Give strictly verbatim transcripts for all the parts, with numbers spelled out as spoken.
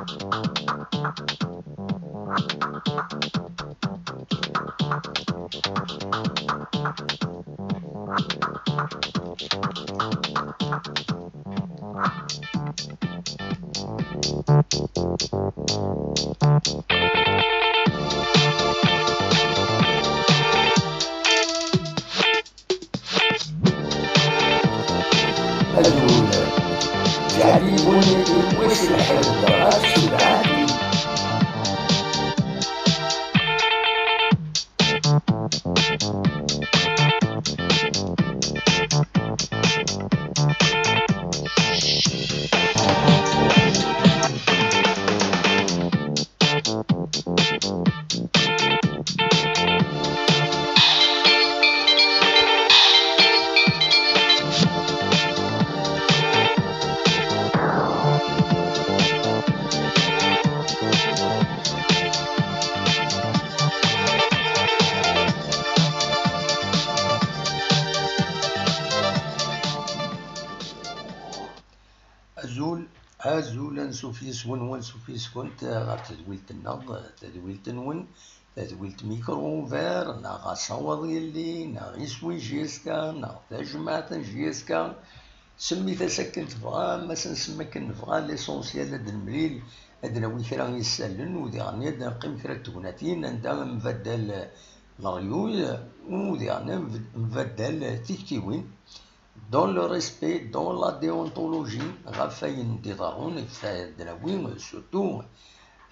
Azul. Yeɛni win, wis lḥir dɣa s tebɛatin. Azul, azul, ansuf yes-wen, wansuf yes-kent ɣer tedwilt-nneɣ, tadwilt-nwen, tadwilt Micro Ouvert, neɣ Asawaḍ Yelli, neɣ Iswi J S K, neɣ Tajmaɛt n J S K. Semmit-as akken tebɣam, ma s-nsemmi akken nebɣa, l'essentiel ad nemlil, ad nawi kra isallen, u diɣen ad neqqim kra n tegnatin anda nbaddal leryuy, u diɣen nbaddal tiktiwin. Dans le respect, dans la déontologie, ɣef wayen d-iḍerrun, ɣef ad nawi, surtout,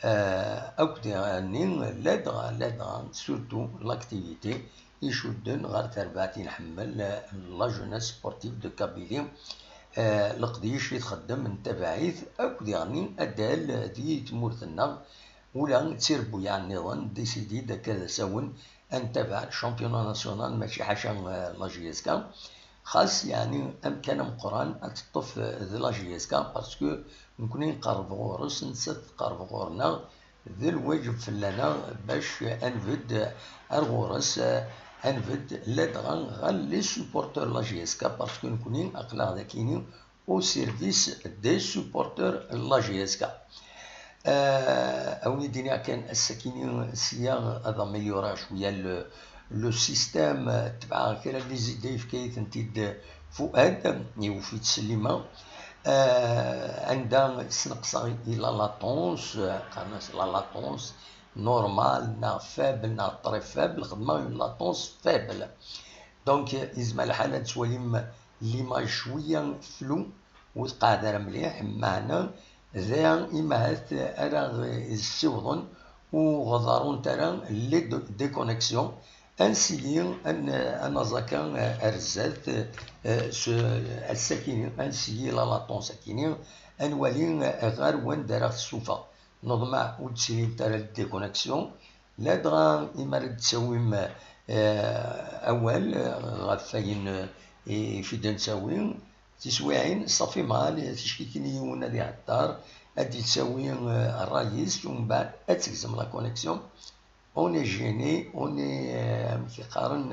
euh, akk diɣen, ladɣa, ladɣa, surtout l'activité icudden ɣer terbaɛt i nḥemmel, euh, la jeunesse sportive de Kabylie, euh, leqdic i txeddem n tabaɛit, akk diɣen adal di tmurt-nneɣ, ula d tirebbuyaɛ nniḍen, décidi-d akka d asawen ad ntabaɛ le championnat national, mačči ḥaca, euh, la J S K. Xas, yeɛni, amkan ameqqran ad teṭṭef, euh, d la J S K, parce que nekni nqerreb ɣur-s, nettat tqerreb ɣur-neɣ, d lwaǧeb fell-aneɣ bac ad nbedd ar ɣur-s, euh, ad nbedd ladɣa ɣer les supporters la J S K, parce que nekni aql-aɣ dakini au service des supporters n la J S K. Euh, a wen-d-iniɣ kan, ass-akini sya ad améliorer cwiya le, le système, euh, tebɛeɣ kra n les idées, yefka-yi-tent-id Fuad, iwfi-tt Slima. Euh, anda sneqseɣ i la latence, euh, qqaren-as la latence, normal neɣ faible neɣ très faible, xedmeɣ une latence faible. Donc, euh, yezmer lḥal ad twalim l'image cwiya flou, ur tqeɛɛed ara mliḥ, meɛna da imahat ara ɣ-, ssiwḍen u ɣ-ḍerrunt ara les dé-, déconnexions. Ad nsigi ad n-, ad naẓ akka, eh, ar zdat, eh, s-, ass-akini, ad nsigi la latence akini, ad nwali, eh, ɣer wanda ara ɣ-tessufeɣ. Neḍmeɛ ur d-ttilint ara les déconnexions. Ladɣa imi ara d-tawim, eh, awal, eh, ɣef wayen, eh, i, i d-nettawi, tiswiɛin, ṣafi mɣal, tickikin i yiwen ad ihedder, ad d-yettawi, eh, ṛṛay-is, umbeɛd ad tegzem la connexion. On est gêné, on est, eh, amek i qqaren,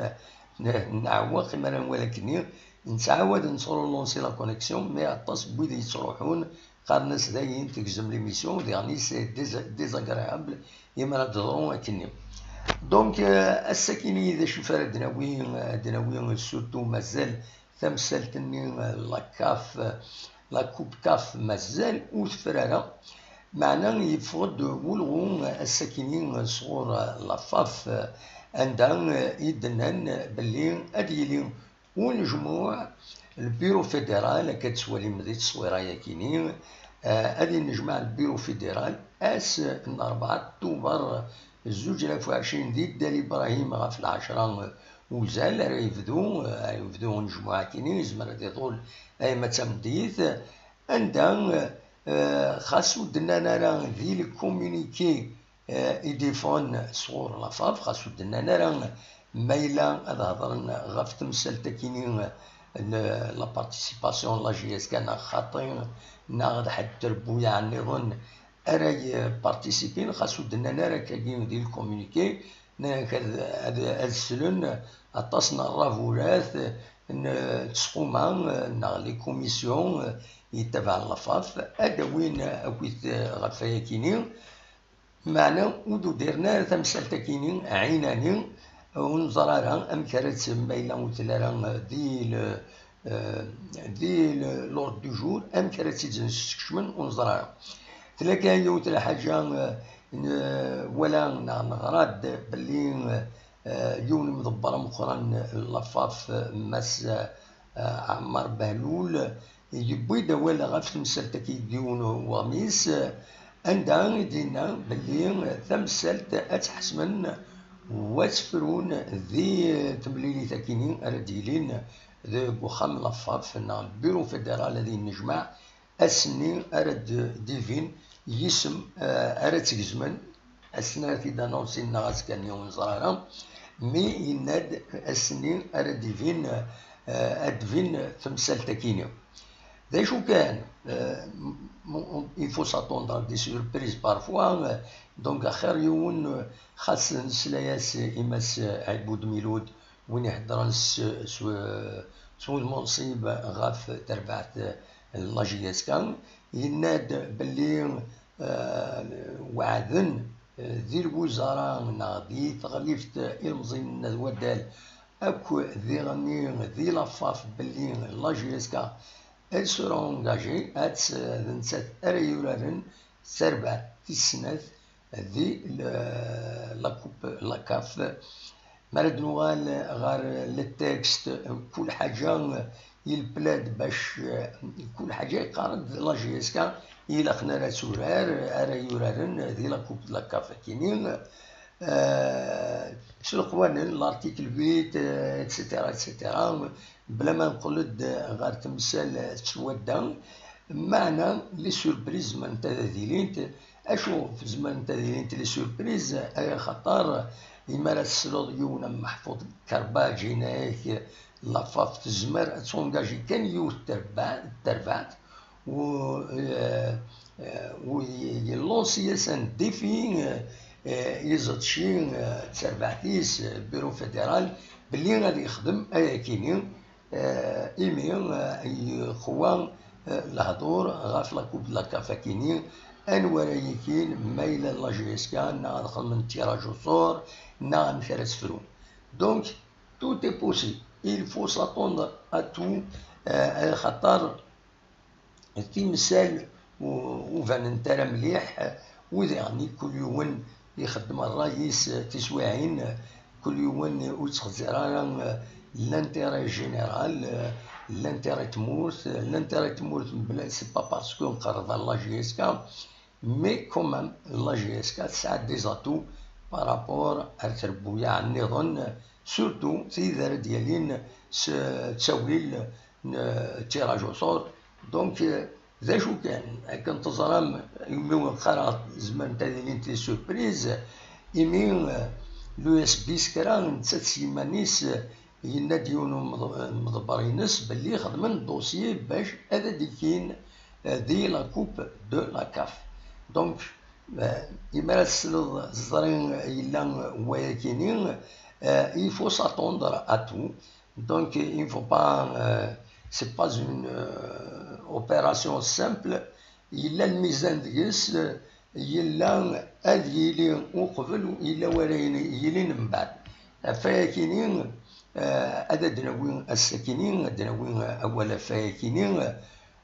ne-, neɛweq imi ara nwali akkenni, nettɛawad nettrulansi la connexion, mais aṭas n wid yettruḥun, qqaren-as dayen tegzem l'émission, diɣen c'est dés-, désagréable imi ara d-teḍru akkenni. Donc, euh, ass-akini d acu ara d-nawi, ad d-nawi surtout mazal tamsalt-nni, euh, la caf, euh, la coupe caf mazal ur tefra ara. Meɛna yeffeɣ-d ulɣu, euh, ass-akini, euh, sɣur, euh, la faf, euh, anda, euh, i d-nnan, euh, belli ad yili unejmuɛ, le bureau fédéral, akka tettwalim di tteswira-yakini, eh, ad yennejmaɛ le bureau fédéral ass n rebɛa Tubeṛ zuǧ alaf u ɛecrin di Dda Librahim ɣef lɛecṛa uzal ara yebdu, eh, ara yebdu unejmuɛ-akini, yezmer ad iḍul ayma d tameddit, anda, eh, xas ur d-nnan ara di le communiqué eh, i d-iffɣen sɣur la faf, xas ur d-nnan ara ma yella ad hedren ɣef temsalt-akini n la participation n la J S K neɣ xaṭi, neɣ d ḥedd trebbuyaɛ nniḍen ara ypartisipin, xas ur d-nnan ara akkagi di le communiqué, nnan-ak ad, ad, ad slen aṭas n ṛṛabulat n tesquma, neɣ les commissions, yettabaɛen Lafaf, ad d-awin akk-it ɣef wayakini, meɛna ur d-udiren ara tamsalt-akini ɛinani, ur neẓri ara amek ara tt-, ma yella ur telli ara di le-, eh, di le-, l'ordre du jour, amek ara tt-id-nsekcmen, ur neẓri ara. Tella kan yiwet n lḥaǧa, eh, n-, wala neɣ neɣra-d belli, eh, yiwen n imḍebber ameqqran n Lafaf, eh, Mass, eh, Ɛmar Behlul, yewwi-d awal ɣef temsalt-agi deg yiwen n weɣmis, eh, anda i d-yenna belli tamsalt ad tt-ḥesmen u ad tt-frun di temlilit-akini ara d-yilin deg uxxam n Lafaf neɣ le bureau fédéral ad yennejmaɛ ass-nni ara d-, d-ibin yisem, eh, ara tt-gezmen, ass-nni ara t-id-anunsin neɣ azekka-nni ur neẓri ara, mi yenna-d ass-nni ara d-ibin, eh, ad d-tbin temsalt-akini. D acu kan, eh, m-, m-, il faut s'attendre à des surprises parfois, eh, donc axir yiwen, eh, xas nesla-yas i Mass Ɛibud Milud, win iheddren s, s, s wudem unṣib ɣef terbaɛt n la J S K, yenna-d belli, eh, weɛden, eh, di lwizara neɣ di teɣlift ilemẓiyen n At Waddal akk diɣenni di Lafaf belli la J S K elle sera engagée, ad tt-, d nettat ara yuraren s terbaɛt tis snat di le-, la coupe la CAF. Mi ara d-nuɣal ɣer le texte, kul ḥaǧa il plaide bac, kul ḥaǧa yeqqar-d la J S K ilaqen ara turar, ara yuraren di la coupe de la CAF akini, eh, s leqwanen, l'article huit, eh, et cetera, et cetera. Bla ma neqqel-d ɣer temsal s wadda, meɛna les surprises zemrent ad ilint. Acu zemrent ad ilint les surprises? Ay axaṭer imi ara tesleḍ yiwen am Meḥfud Kerbaǧ yenna-ak Lafaf tezmer ad tungaji kan yiwet terba-, terbaɛt, u, eh, eh, u y-, yellansi-yas un défi, eh, eh, iẓeṭci, eh, d terbaɛt-is, eh, Bureau Fédéral, belli ad yexdem ayakini, eh, imi, eh, yeqwa, eh, lehdur ɣef la coupe de la CAF akini, anwa ara yikin, ma yella la J S K, neɣ ad xedmen tiraj au sort, neɣ amek ara tt-frun. Donc, tout est possible. Il faut s'attendre à tout, eh, axaṭer timsal u-, ur banent ara mliḥ, u diɣen kul yiwen ixeddem ṛṛay-is tiswiɛin, kul yiwen ur yettxezzir ara l'intérêt général, l'intérêt n tmurt, l'intérêt n tmurt mebla, c'est pas parce que nqerreb ɣer la J S K, mais quand même la J S K tesɛa des atouts par rapport ar trebbuyaɛ nniḍen, surtout tid ara d-yalin s ttawil n tiraj au sort. Donc, euh, d acu kan, akken teẓram, imi ur qqareɣ zemrent ad ilint des surprises, imi, euh, l'U S B s kra nettat s yiman-is, euh, yenna-d yiwen n umḍ-, umḍebber-ines belli xedmen dossier bac ad d-ikin, euh, di la coupe de la CAF. Donc, euh, imi ara tesleḍ ẓẓri yella wayakini, euh, il faut s'attendre à tout. Donc, il ne faut pas, euh, c'est pas une, euh, opération simple. Yella lmizan deg-s, euh, yella ad yili uqbel, yella wara yili mbeɛd. Ɣef wayakini, euh, ad d-nawi ass-akini, ad d-nawi awal ɣef wayakini,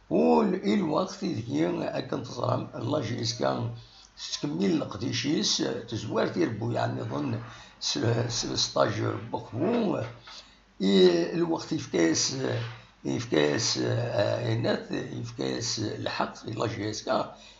u i lweqt ideg, akken teẓram, la J S K tettkemmil leqdic-is, tezwar tirebbuyaɛ nniḍen s, s stage n weqbu. I lweqt yefka-yas, yefka-yas, eh, ayenat, yefka-yas lḥeqq i la J S K,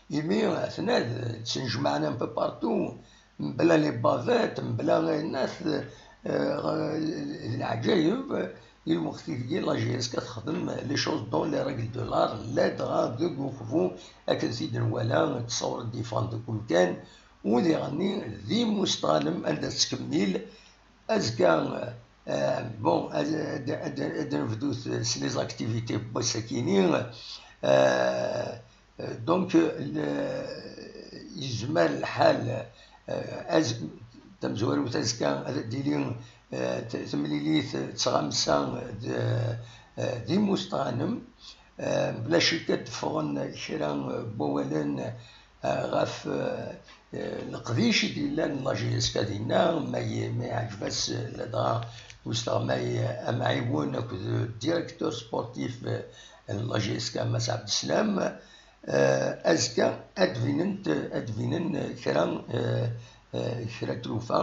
imi atnan ttnejmaɛen un peu partout, mebla les bavettes, mebla ayenat, eh, d leɛǧayeb, i lweqt ideg la J S K texdem les choses dans les règles de l'art, ladɣa deg uqbu akken t-id-nwala, tṣawret d ifan deg umkan, u diɣenni d imusṭalem anda tettkemmil. Azekka, eh, bon, ad, ad, ad, ad nebdut s les activités n wass-akini. Eh, donc, le, yezmer lḥal, eh, az-, tamezwarut azekka ad d-tili, eh, t-, temlilit d tɣamsa d, eh, d imusṭanem. Mebla ccek ad d-ffɣen kra n wawalen ɣef leqdic i d-yellan n la J S K dinna, ma iɛǧeb-as ladɣa usleɣmay amɛiwen akked directeur sportif n la J S K Mass Abdeslam. Azekka ad d-binent, ad d-binen kra, kra n tlufa.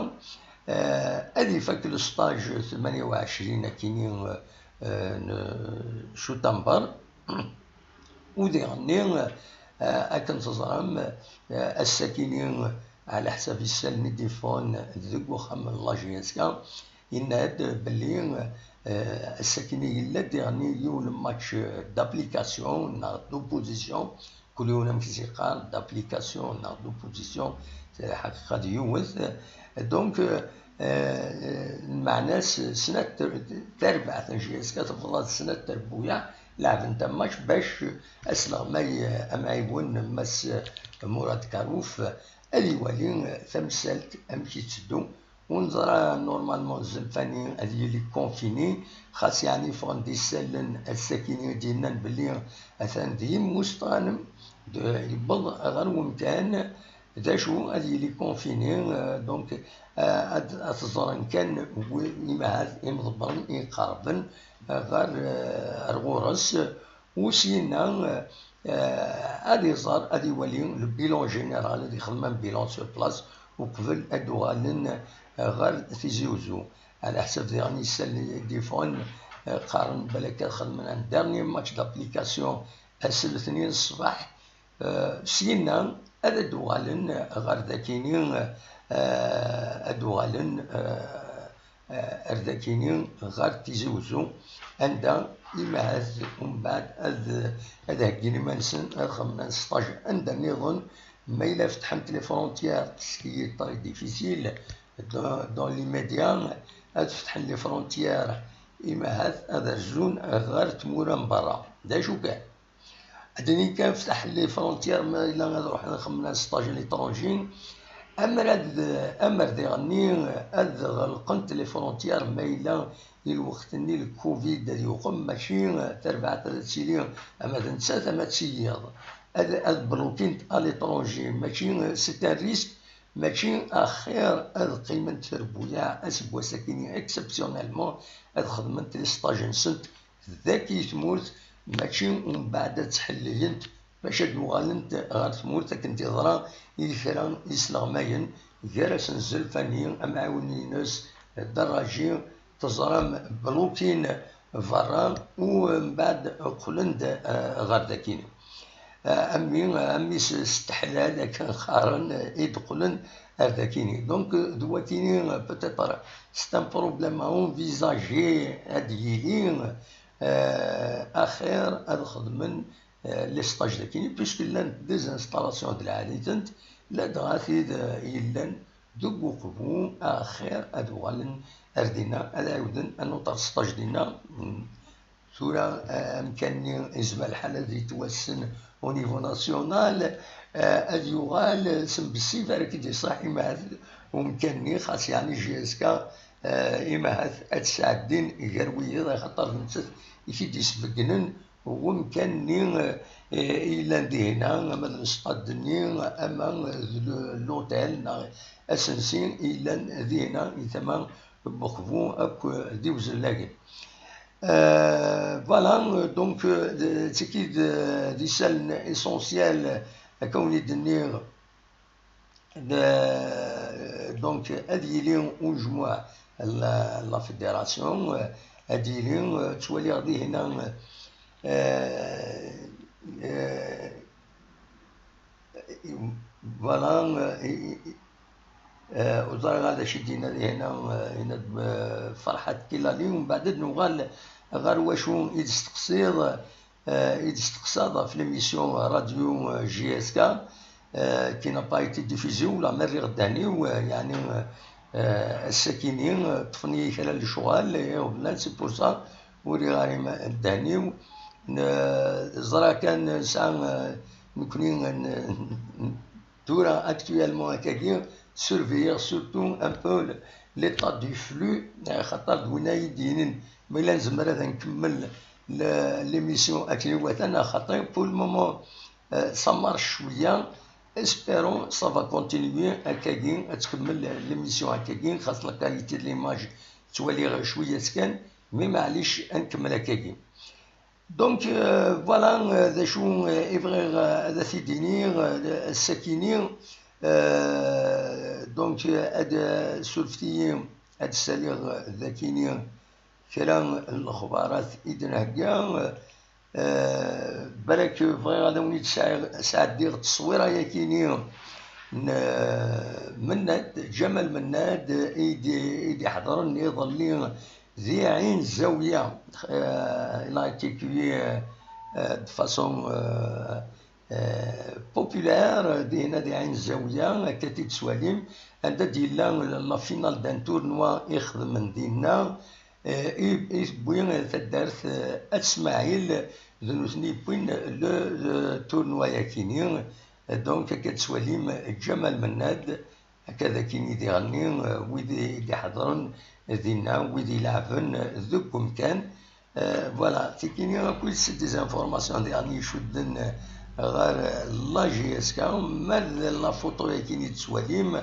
Ad ifak lesṭaj tmanya u ɛecrin akini n Cutamber. U diɣenni, akken teẓram, ass-akini, ɛla ḥsab isallen i d-iffɣen deg uxxam n la J S K, yenna-d belli ass-akini yella diɣenni yiwen n match d'application neɣ d'opposition, kul yiwen amek i s-yeqqar, d'application neɣ d'opposition, c'est la ḥaqiqa d yiwet. Donc, lmeɛna-s snat, tarbaɛt n J S K tebḍa d snat terbuyaɛ, leɛbent amatch bac asleɣmay amɛiwen Mass Murad Karouf ad iwali tamsalt amek i tetteddu. U neẓra normalement Zelfani ad yili confiné, xas yeɛni ffɣen-d isallen ass-akini i d-yennan belli atan d yimmus tɣanem, yewweḍ ɣer wemkan, d acu ad yili confiné, donc ad t-ẓren kan imahat imḍebbren iqerben ɣer, ar ɣur-s. U syenna ad iẓer, ad iwali le bilan général, ad ixdem un bilan sur place uqbel ad d-uɣalen ɣer Tizi Uzzu. Ɛla ḥsab diɣen isallen i d-iffɣen qqaren balak ad xedmen un dernier match d'application ass n letnin ṣṣbeḥ. Syenna ad d-uɣalen ɣer dakini, ad d-uɣalen ar dakini ɣer Tizi Uzzu, anda imahat umbeɛd ad, ad heggin iman-nsen ad xedmen stage anda nniḍen. Ma yella fetḥent les frontières, ce qui est très difficile dans, dans l'immédiat, ad fetḥen les frontières, imahat ad rzun ɣer tmura n berra. D acu kan. Ad d-nini kan fetḥen les frontières, ma yella ad ruḥen ad xedmen stage à l'étranger, amer ad, amer diɣenni ad ɣelqent les frontières, ma yella i lweqt-nni le covid ad yuqem, mačči tarbaɛt ad tili ama d nettat ama d tiyiḍ, ad, ad blokint à l'étranger, mačči, c'est un risque, mačči axir ad qqiment terbuyaɛ aseggas-akini exceptionnellement ad xedment les stages-nsent dagi i tmurt, mačči umbeɛd ad ttḥelliyent bac ad uɣalent ɣer tmurt, akken teḍra i kra isleɣmayen, gar-asen Zelfani, amɛiwen-ines Daraji, teẓram, blokin berra, u mbeɛd qqlen-d, eh, ɣer dakini. Eh, a mmi, a mmi s, s teḥlal, akken qqaren, eh, i d-qqlen ar dakini. Donc, eh, d wakini, eh, peut-être, c'est un problème à envisager, ad yili, eh, axir ad xedmen, eh, les stages dakini, puisque llant des installations d lɛali-tent, ladɣa tid, eh, yellan deg uqbu, axir ad uɣalen ar dinna, ad ɛiwden un autre stage dinna. Tura, eh, amkan-nni yezmer lḥal ad yettwassen au niveau national, eh, ad yuɣal s mbessif ara k-id-iṣaḥ imahat umkan-nni, xas yeɛni J S K, eh, imahat ad sɛeddin gar wiyiḍ, axaṭer d nettat i k-id-isbeggnen wemkan-nni, eh, i yellan dihina, ama d lesṭad-nni, ama d l-, l'hôtel neɣ asensi i yellan dihina i tama n Uqbu akk d Iwzellagen. Eh, voilà, donc, eh, d, d tigi d, d isallen essentiel, akka wen-id-nniɣ, d, donc, ad yili ujmuɛ n la, la fédération, eh, ad yili, eh, ttwaliɣ dihina, eh, eh, voilà, eh, eh, ur ẓriɣ ara d acu i d-yenna dihina, eh, yenna-d, eh, Ferḥat Kilali, mbeɛd ad nuɣal ɣer wacu i d-testeqsiḍ, eh, i d-testeqsaḍ ɣef l'émission radio, eh, J S K, eh, qui n'a pas été diffusée, ula ma rriɣ ddehn-iw, eh, yeɛni, eh, ass-akini, eh, ṭṭfen-iyi kra n lecɣal, eh, iɣeblan, c'est pour ça ur rriɣ ara ima-, ddehn-iw. N-, ẓriɣ kan nesɛa, eh, nekni, n-, n-, tura actuellement akkagi, surveiller surtout un peu le, l'état du flux, eh, xaṭer d win ay d-yinin ma yella nezmer ad nkemmel le- l'émission akken iwata, neɣ xaṭi, pour le moment, euh, ça marche cwiya. Espérons ça va continuer akkagi, ad tkemmel l'émission akkagi, xas la qualité de l'image ttwaliɣ cwiya kan, mais maɛlic ad nkemmel akkagi. Donc, euh, voilà, euh, d acu, euh, i bɣiɣ, euh, ad t-id-iniɣ, euh, ass-akini, euh, donc, euh, ad, euh, surfet-iyi, ad saliɣ, euh, d akini kra n lexbarat i d-nhegga. Euh, balak bɣiɣ ad awen-id-sɛiɣ-, sɛeddiɣ tteswira-yakini n, euh, Mennad, Ǧamal Mennad, i d-, i d-iḥeḍren iḍelli di Ɛin Zawiya, euh, il a été cueilli, euh, euh, de façon, euh, euh, populaire, euh, dinna di Ɛin Zawiya, akka i t-id-tettwalim, anda d-yella la finale d'un tournoi i xedmen dinna, euh, i, i tewwi taddart, euh, At Smaɛil, d nutni i yewwin le, le tournoi-yakini. Donc, akka i d-tettwalim Ǧamal Mennad, akka d akin i d-iɣenni, euh, wid i d-iḥeḍren dinna, wid ileɛben deg umkan. Euh, voilà, tikini akk c'est des informations diɣen icudden, euh, ɣer, euh, la J S K. Ma d la photo-yakini i d-tettwalim,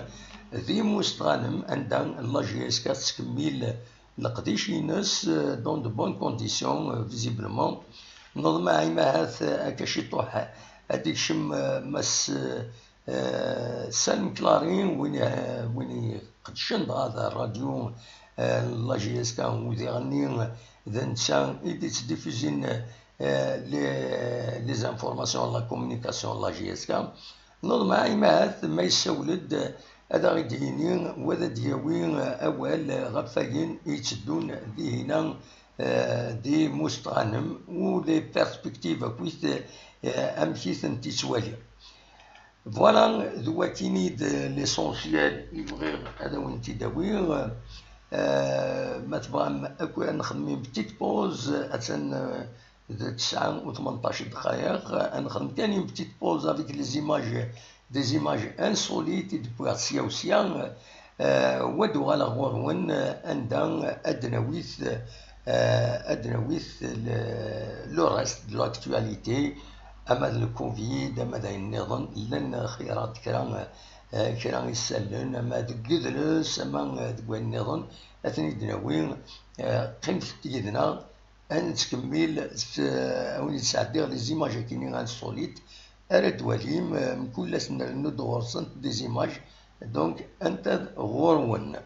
di Mustɣanem, anda la J S K tettkemmil leqdic-ines, euh, dans de bonnes conditions, euh, visiblement. Neḍmeɛ i mahat, euh, akka ciṭuḥ ad d-ikcem, euh, Mass, euh, Euh, Salim Clary, win, euh, win iqeddcen dɣa d rradyu, euh, n la J S K, u diɣenni d netta i d-ittdifuzin, euh, les, les informations, la communication n la J S K. Neḍmeɛ i mahat ma yessawel-d, ad aɣ-id-yini, u ad d-yawi, euh, awal ɣef wayen i yetteddun dihina, euh, di Mustɣanem, u les perspectives akkit, euh, amek i tent-ittwali. Voilà, d wakini d l'essentiel i bɣiɣ ad awen-t-id-awiɣ. Euh, ma tebɣam akk ad nexdem une petite pause, attan, euh, d tesɛa u tmenṭac dqayeq, ad nexdem kan une petite pause avec les images, des images insolites i d-wwiɣ sya u sya. Euh, wa d-uɣaleɣ ɣur-wen, euh, anda ad d-nawit, euh, ad d-nawit le, le reste de l'actualité, ama d le covid, ama d ayen nniḍen, llan xeyrat kra, euh, kra isallen, ama deg udles, ama, euh, deg wayen nniḍen, ad ten-id-nawi, euh, qqimet yid-neɣ, ad nettkemmil s, euh, ad wen-id-sɛeddiɣ les images akini insolites, ara d-twalim, euh, mkul ass nrennu-d ɣur-sent des images, donc, anta ɣur-wen.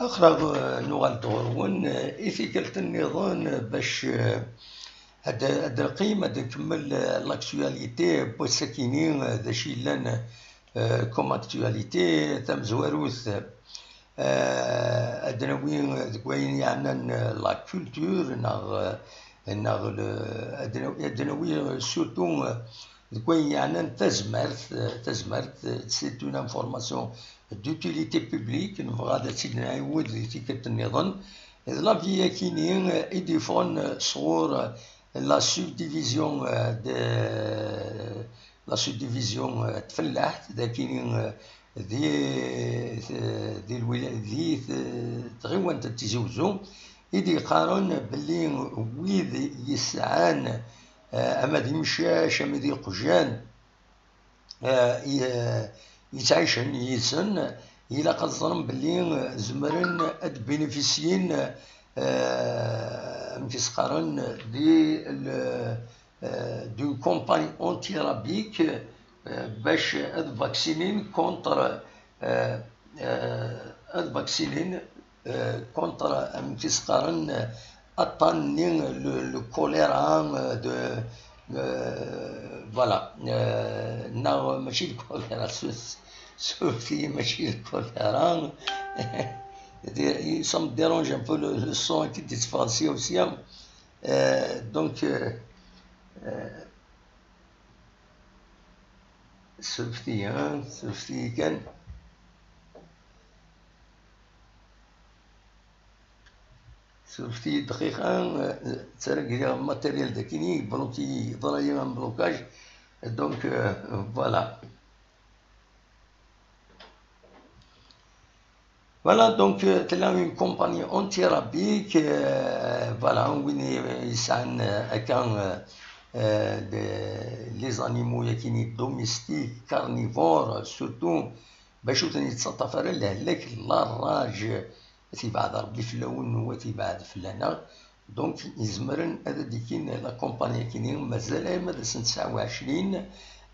Aql-aɣ, eh, nuɣal-d ɣur-wen, eh, i tikkelt nniḍen, eh, bac, eh, ad, ad neqqim, ad nkemmel, eh, l'actualité n wass-akini, eh, d acu yellan, eh, comme actualité tamezwarut. euh, ad nawi deg wayen yeɛnan, euh, la culture, neɣ, euh, neɣ le, ad nawi, ad nawi, euh, surtout, euh, deg wayen yeɛnan tazmert, euh, tazmert, euh, c'est une information d'utilité publique, nebɣa ad tt-id-nɛiwed di tikkelt nniḍen. D l'avis-akini, euh, i d-yeffɣen, euh, sɣur, euh, la subdivision, euh, de la subdivision, euh, tfellaḥt, dagi, euh, di, di lwila-, di t-, tɣiwant n Tizi Uzzu, i d-yeqqaren belli wid yesɛan, euh, ama d imcac, ama d iqjan, euh, i, euh, yettɛicen yid-sen, ilaq ad ẓren belli, euh, zemren ad bénéficien, euh, amek i s-qqaren, di le, euh, d'une campagne anti-rabique, euh, bac ad vaccinin contre, euh, euh, ad vaccinin, euh, contre, amek i s-qqaren, aṭṭan-nni, le, le choléra, euh, de, euh, voilà, euh, neɣ mačči le choléra, s-, s-, surtout mačči le choléra. Ça me dérange un peu le, le son qui est aussi, hein. Euh, donc, euh, euh, surtout, hein, surtout, surtout, دقيقة، euh, ترى matériel داكيني بلوكي، ضرا un blocage. Donc, euh, voilà. Voilà, donc, euh, tella une campagne anti-rabique, euh, voilà, win yesɛan, euh, akka, euh, euh, les, les animaux yakini domestiques, carnivores, surtout, bac ur ten-yettaṭṭaf ara lehlak, la rage, ad t-yebɛed Rebbi fell-awen, wa ad t-yebɛed fell-aneɣ. Donc, izemren ad d-ikin la campagne-akini, mazal arma d ass n tesɛa u ɛecrin,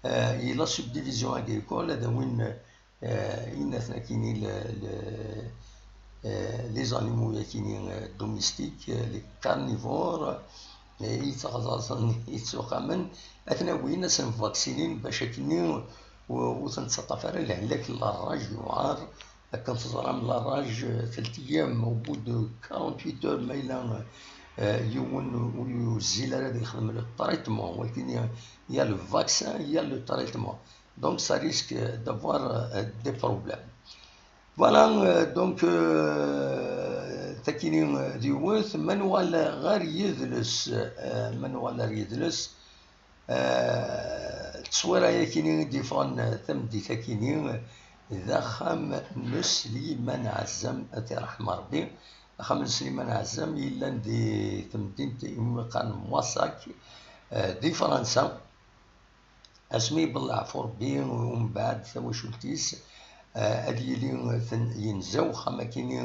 euh, i la subdivision agricole, ad awin, euh, inatnakini, le, le, euh, les animaux yakini, euh, domestiques, euh, les carnivores, euh, i ttaɣzaẓen, i ttuqamen, ad ten-awin, ad sen-vaccinin, bac akini ur, ur ten-tettaṭṭaf ara lehlak, la rage, yuɛer. Akken teẓram, la rage, euh, telt ayyam, au bout de quarante-huit heures, ma yella, euh, yiwen ur yuzzil ara ad yexdem le traitement, walakin il y a le vaccin, il y a le traitement. Donc, ça risque d'avoir, euh, des problèmes. Voilà, euh, donc, euh, takini, euh, d yiwet, ma nuɣal ɣer yidles, euh, ma nuɣal ɣer yidles, euh, tteswira-yakini i d-yeffɣen tameddit-akini, d axxam n Sliman Ɛezzam, ad t-iṛḥem Ṛebbi. Axxam n Sliman Ɛezzam yellan di temdint iwumi qqaren Moissac, euh, di Fransa. Asmi yewweḍ leɛfu Ṛebbi, umbeɛd tawacult-is, eh, ad yili ten-, yenza uxxam-akini,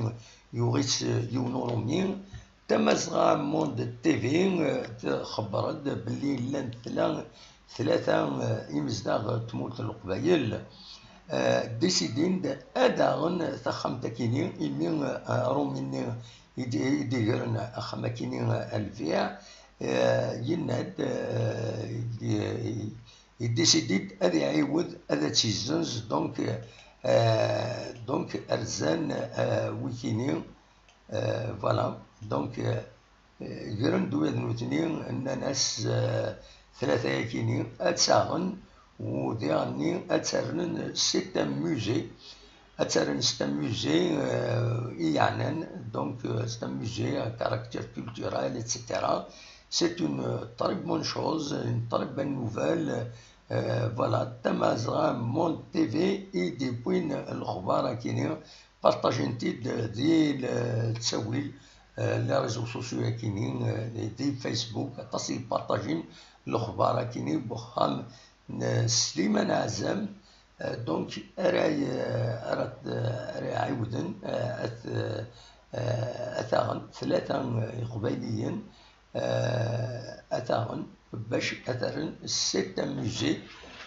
yuɣ-itt yiwen uṛumi. Tamazɣa Monde T V, eh, txebber-d belli llan tla-, tlata, eh, imezdaɣ n tmurt n Leqbayel, eh, décidin-d ad aɣen taxxamt-akini, imi, eh, aṛumi-nni i d-, i d-igren axxam-akini, eh, a lbiɛ, eh, yenna-d, eh, i, i, idécidi-d ad iɛiwed ad tt-izzenz, donc, euh, donc rzan, euh, wikini, euh, voilà, donc, euh, gren-d ula d nutni, nnan-as, euh, tlata-yakini ad tt-aɣen, u diɣenni ad tt-rren, c'est un musée, ad tt-rren c'est un musée, euh, i yeɛnan, donc, euh, c'est un musée à caractère culturel, et cetera. C'est une, euh, très bonne chose, une très bonne nouvelle. Euh, voilà, Tamazɣa Monde T V i d-yewwin lexbar-akini, partagen-t-id di l-, ttawil, euh, les réseaux sociaux-akini, euh, di Facebook, aṭas i partagen lexbar-akini n uxxam n Sliman Ɛezzam. Euh, donc, ara y-, ara t-, ara iɛiwden, euh, ad t-, euh, ad t-aɣen tlata, euh, iqbayliyen, euh, ad t-aɣen bac ad t-rren c'est un musée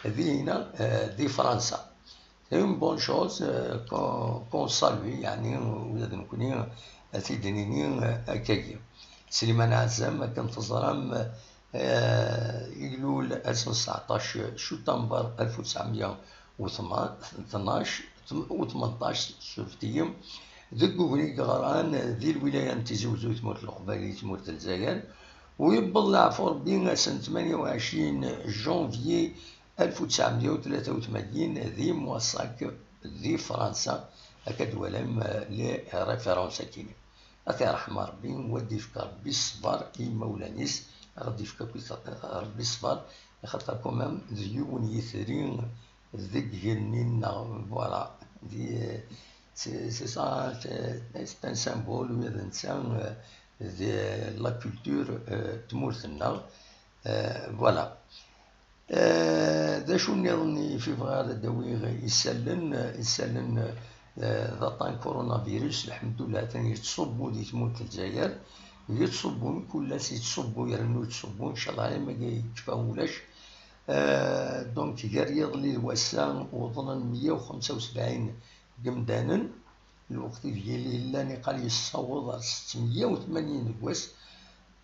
dinna, euh, di Fransa. C'est une bonne chose, euh, qu'on, qu'on salue, yeɛni, ula d nekkni ad t-id-nini, euh, akkagi. Sliman Ɛezzam, akken teẓram, euh, ilul ass n tseɛṭac šutamber alef u tesɛemya u tnac, u tmenṭac, surfet-iyi, deg ubrid yeɣran di lwilaya n Tizi Wezzu, tmurt n Leqbayel, tmurt n Lezzayer, u yewweḍ leɛfu Rebbi ass n tmanya u ɛecrin janvier alef u tesɛemya u tlata u tmanyin di Moissac di Fransa, akka d-twalam, eh, les références akkin. Ad t-iṛḥem Ṛebbi, u ad d-ifk Ṛebbi ṣṣber i yimawlan-is, ad ɣ-d-ifk akk Ṛebbi ṣṣber, axaṭer quand même d yiwen yitri deg igenni-nneɣ, voilà. Di, c'est, c'est ça, c'est, c'est un symbole, u d netta, euh, de la culture, euh, n tmurt-nneɣ. Euh, voilà. Euh, d acu nniḍen i fi bɣiɣ ad d-awiɣ isallen, euh, isallen, euh, d aṭṭan coronavirus, lḥemdullah, atan yettṣubbu di tmurt n Lezzayer, yettṣubbu, mkul ass yettṣubbu, yernu yettṣubbu, ncallah, alma yekfa ulac. Euh, donc, gar yiḍelli d wass-a, uḍnen meyya u xemsa u sebɛin n yimdanen, lweqt ideg yellan iqal yessaweḍ ar settemya u tmanyin deg wass.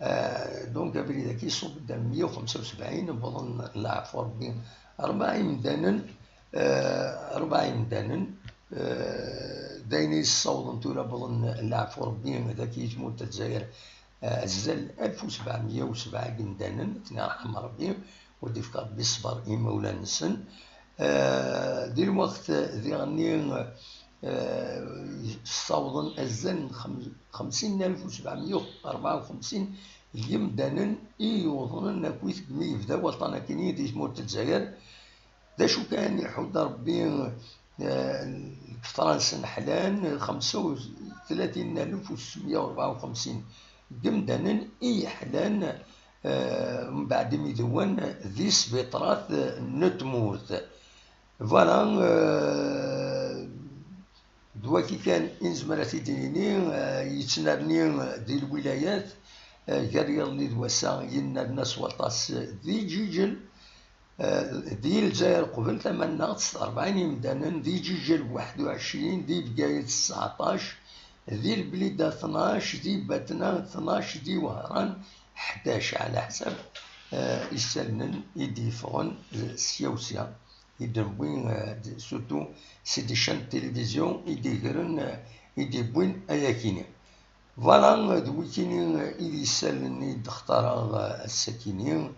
Euh, donc, abrid-agi iṣubb-d ar meyya u xemsa u sebɛin, wwḍen leɛfu Rebbi rebɛa imdanen, euh, rebɛa imdanen, euh, d ayen i yessawḍen tura wwḍen leɛfu Rebbi dagi i tmurt n Lezzayer, euh, azal alef u sebɛemya u sebɛa n yimdanen, ad ten-iṛḥem Rebbi, u ad d-ifk Rebbi ṣṣber i yimawlan-nsen. Eh, di lweqt diɣenni, eh, ssawḍen azal n xem-, xemsin alef u sebɛemya u rebɛa u xemsin n yimdanen i yuḍnen akkit mi yebda waṭṭan akkenni di tmurt n Lezzayer. D acu kan, iḥudd Rebbi, eh, lketṛa-nsen ḥlan, xemsa u tlatin alef u settemya u rebɛa u xemsin n yimdanen i yeḥlan, eh, mbeɛd imi dewwen di sbiṭrat n tmurt. Voilà, eh, d waki kan i nezmer ad t-id-nini, eh, yettnerni di lwilayat, eh, gar yiḍelli d wass-a yennerna s waṭas di Ǧiǧel, eh, di Lezzayer qbel tama-nneɣ s rebɛin imdanen, di Ǧiǧel waḥed u ɛecrin, di Bgayet tseɛṭac, di Lblida tnac, di Batna tnac, di Wehran ḥdac, ɛla ḥsab, eh, isallen i d-yeffɣen, eh, sya u sya, i d-newwi, eh, d-, surtout c'est des chaînes de télévision i d-igren, eh, i d-iwwin ayakini. Voilà, eh, d wikini, eh, i d isallen i d-xtareɣ, eh, ass-akini.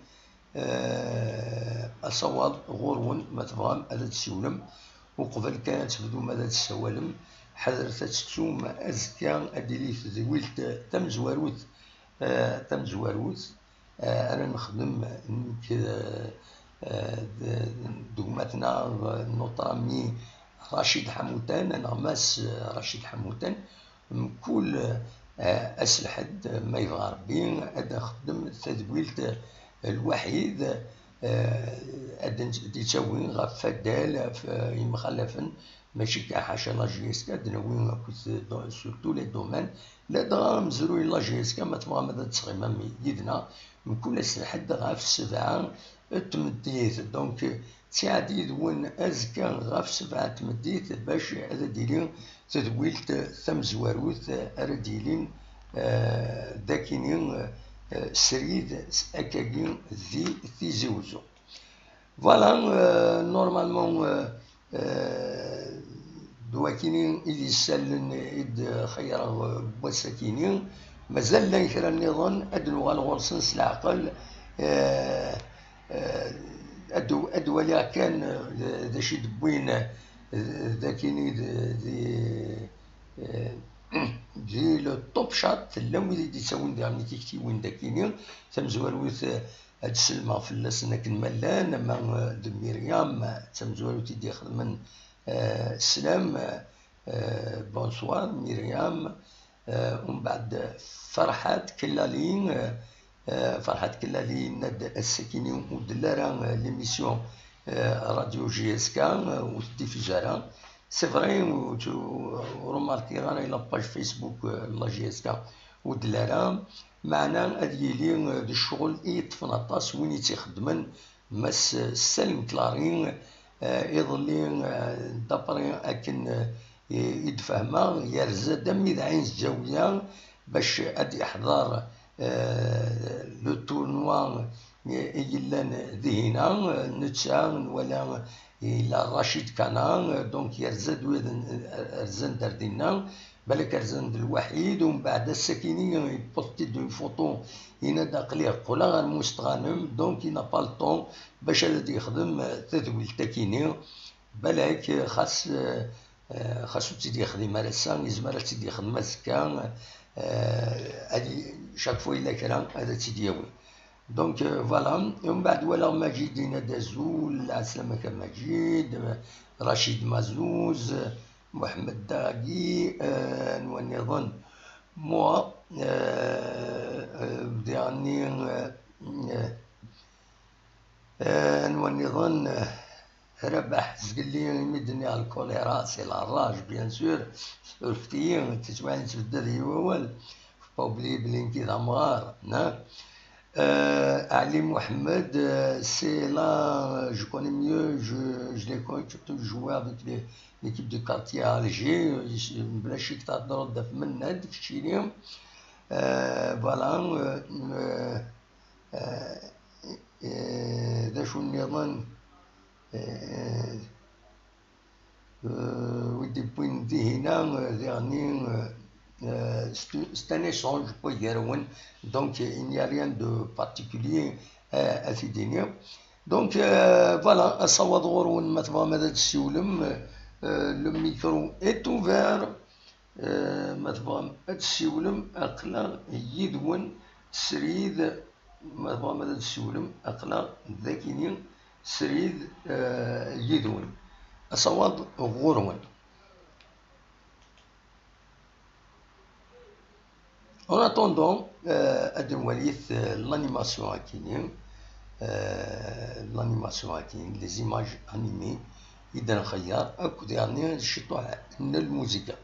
Eh, asawaḍ ɣur-wen, ma tebɣam ad d-tsiwlem, uqbel kan ad tebdum ad d-tessawalem, ḥadret ad tettum, azekka ad d-tili tedwilt tamezwarut, eh, tamezwarut, eh, ara nexdem nekk, eh, eh, d, d gma-tneɣ, eh, notre ami Racid Ḥamutan, aneɣmas, eh, Racid Ḥamutan, mkul, eh, ass lḥedd, ma yebɣa Rebbi, ad nxeddem tadwilt, eh, lwaḥid, eh, ad n-, d-ittawi ɣef waddal, ɣef, eh, yemxalafen, mačči kan ḥaca la J S K, ad d-nawi akked do-, sur tous les domaines. Ladɣa amezruy n la J S K, ma tebɣam ad d-tɣimam yid-neɣ, mkul ass lḥedd ɣef sebɛa n tmeddit. Donc, ttiɛad yid-wen azekka ɣef sebɛa n tmeddit bac ad d-tili tedwilt tamezwarut ara d-yilin, eh, d akini, eh, srid akkagi di Tizi Wezzu. Voilà, euh, normalement, euh, euh, d wakini i d isallen i d-xeyyreɣ, euh, n wass-akini. Mazal llan kra nniḍen, ad nuɣal ɣur-sen s leɛqel. Euh, euh, ad, ad waliɣ kan, euh, d, d acu i d-wwin, euh, d akini d, d, euh, di le Top Chat, llan wid i d-ittawin diɣen tiktiwin d akini. Tamezwarut, euh, ad sellmeɣ fell-asen akken ma llan, ama, eh, d Myriam, d tamezwarut i d-ixedmen, eh, sslam, eh, bonsoir Myriam, eh, umbeɛd Ferḥat Kellali, eh, eh, Ferḥat Kellali yenna-d ass-akini ur d-telli ara, eh, l'émission, eh, Radio J S K, eh, ur teddifiz ara. C'est vrai, ur, ur remarqueɣ ara la page Facebook, eh, n la J S K ur d-telli ara. Meɛna ad yili, eh, d ccɣel i yeṭṭfen aṭas win i tt-ixeddmen, Mass Salem Clary, eh, iḍelli, eh, d'après akken, eh, i d-fehmeɣ, yerza-d armi d Ɛin Zzawiya bac ad iḥḍer, eh, le tournoi, eh, i yellan dihina, eh, netta, nwala, eh, yella Rachid Kana, eh, donc yerza-d wid n-, eh, rzan-d ar dinna. Balak rzan-d lwaḥid, umbeɛd ass-akini yewweḍ-t-id une photo, yenna-d aql-i qqleɣ ɣer Mustɣanem, donc il n'a pas le temps bac ad d-yexdem, euh, tadwilt-akini. Balak, euh, xas, euh, euh, xas ur tt-id-yexdim ara ass-a, yezmer ad tt-id-yexdem azekka, euh, ad y-, chaque fois yella kra ad tt-id-yawi. Donc, euh, voilà. Umbeɛd walaɣ Majid yenna-d azul, lɛeslama-k a Majid, euh, Rachid Mazuz, euh, Mohamed Dagi, euh, anwa nniḍen? Moi, euh, euh, dernier, euh, euh, euh, anwa nniḍen? Euh, Rabaḥ, zgelli imi d-nniɣ lkuliṛa, c'est la rage, bien sûr. Surfet-iyi, tiswiɛin tbedda deg-i wawal. Faut pas oublier belli nekki d amɣar, hein? Euh, Ali Mohamed, euh, c'est là, euh, je connais mieux, je, je l'ai connu, surtout je jouais avec les, l'équipe de quartier à Alger, euh, je, bla chik tahder d Mennad, keččini. Euh, voilà, euh, euh, euh, euh, d acu nniḍen? Euh, euh, wi d-yewwin dihina, euh, diɣni, euh, euh, c'est, c'est un échange, pas gar-awen. Donc, il n'y a rien de particulier, euh, à t-id-iniɣ. Donc, euh, voilà, asawaḍ ɣur-wen, ma tebɣam ad d-tessiwlem, euh, le micro est ouvert. Euh, ma tebɣam ad tessiwlem, aql-aɣ yid-wen srid. Ma tebɣam ad d-tessiwlem, aql-aɣ dagini srid, euh, yid-wen. Asawaḍ ɣur-wen. En attendant, euh, ad nwalit, euh, l'animation akini, euh, l'animation akini, les images animées, i d-nxeyyar, akked yeɛni ciṭuḥ n lmuzika.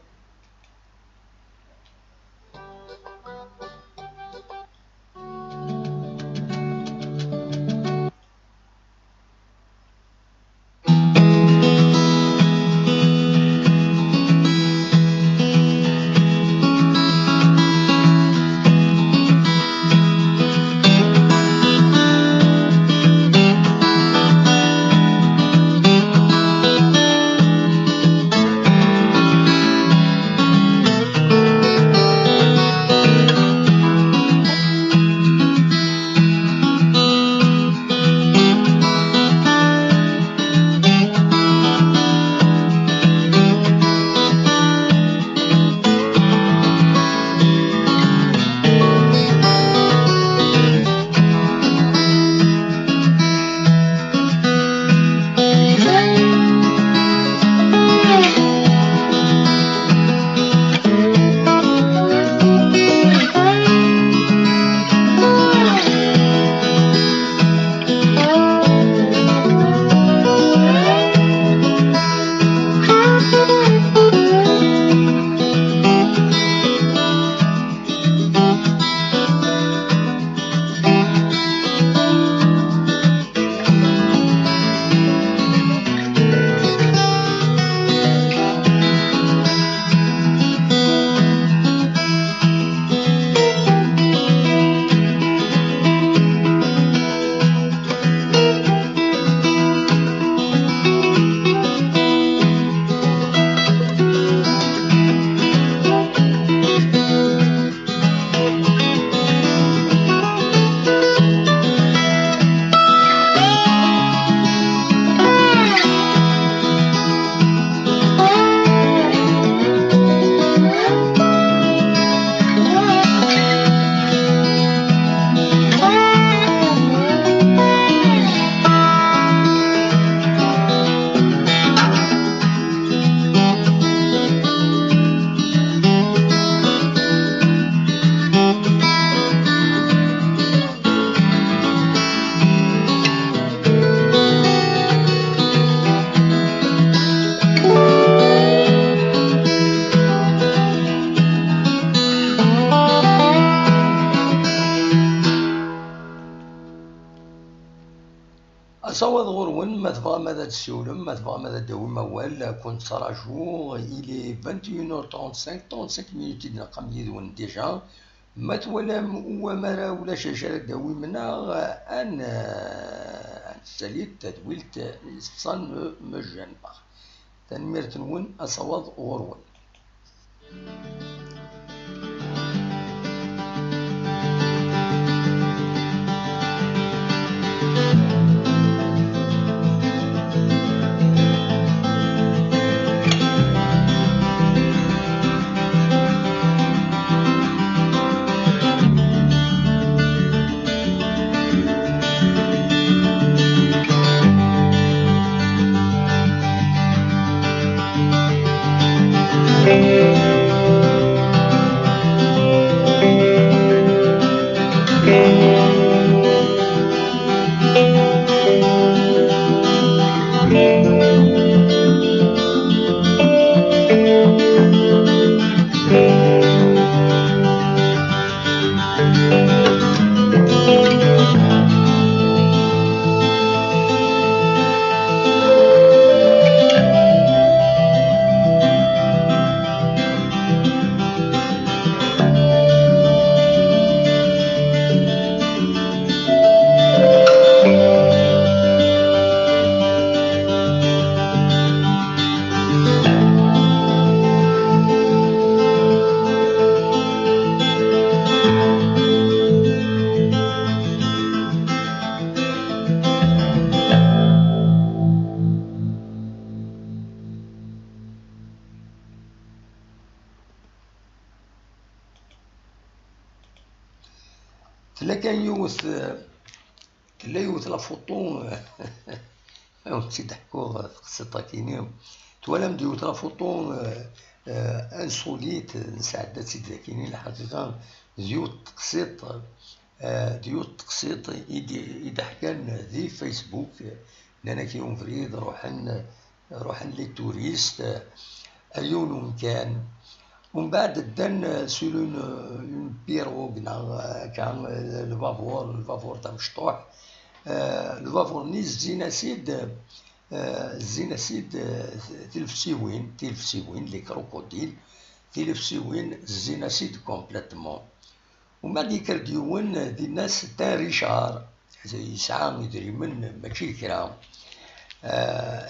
Asawaḍ ɣur-wen, ma tebɣam ad d-tessiwlem, ma tebɣam ad d-tawim awal, ad ken-ttṛajuɣ. Il est vingt et une heures trente-cinq, trente-cinq minutes i d-neqqim yid-wen déjà. Ma twalam uwamara ulac acu ara d-tawim neɣ ad n-, ad nessali tadwilt, ça ne me gêne pas. Tanemmirt-nwen, asawaḍ ɣur-wen. Tella kan yiwet, tella yiwet la photo, ad wen-tt-id-ḥkuɣ teqsiṭ akini. Twalam-d yiwet la photo, eh, eh, insolite, nesɛedda-tt-id akini, lḥaqiqa d yiwet teqsiṭ, eh, d yiwet teqsiṭ i d-, i d-ḥkan di Facebook, nnan-ak i ubrid, ruḥen, ruḥen les touristes ar yiwen umkan. Umbeɛd ddan, eh, sur une, une pirogue neɣ, eh, akka, eh, lbabur, lbabur d amecṭuḥ. Eh, lbabur-nni zzin-as-id, eh, zzin-as-id, eh, tilefsiwin, tilefsiwin, les crocodiles, tilefsiwin zzin-as-id complètement. Umbeɛd yekker-d yiwen dinna, c'est un richard, yesɛa idrimen mačči d kra. Ah,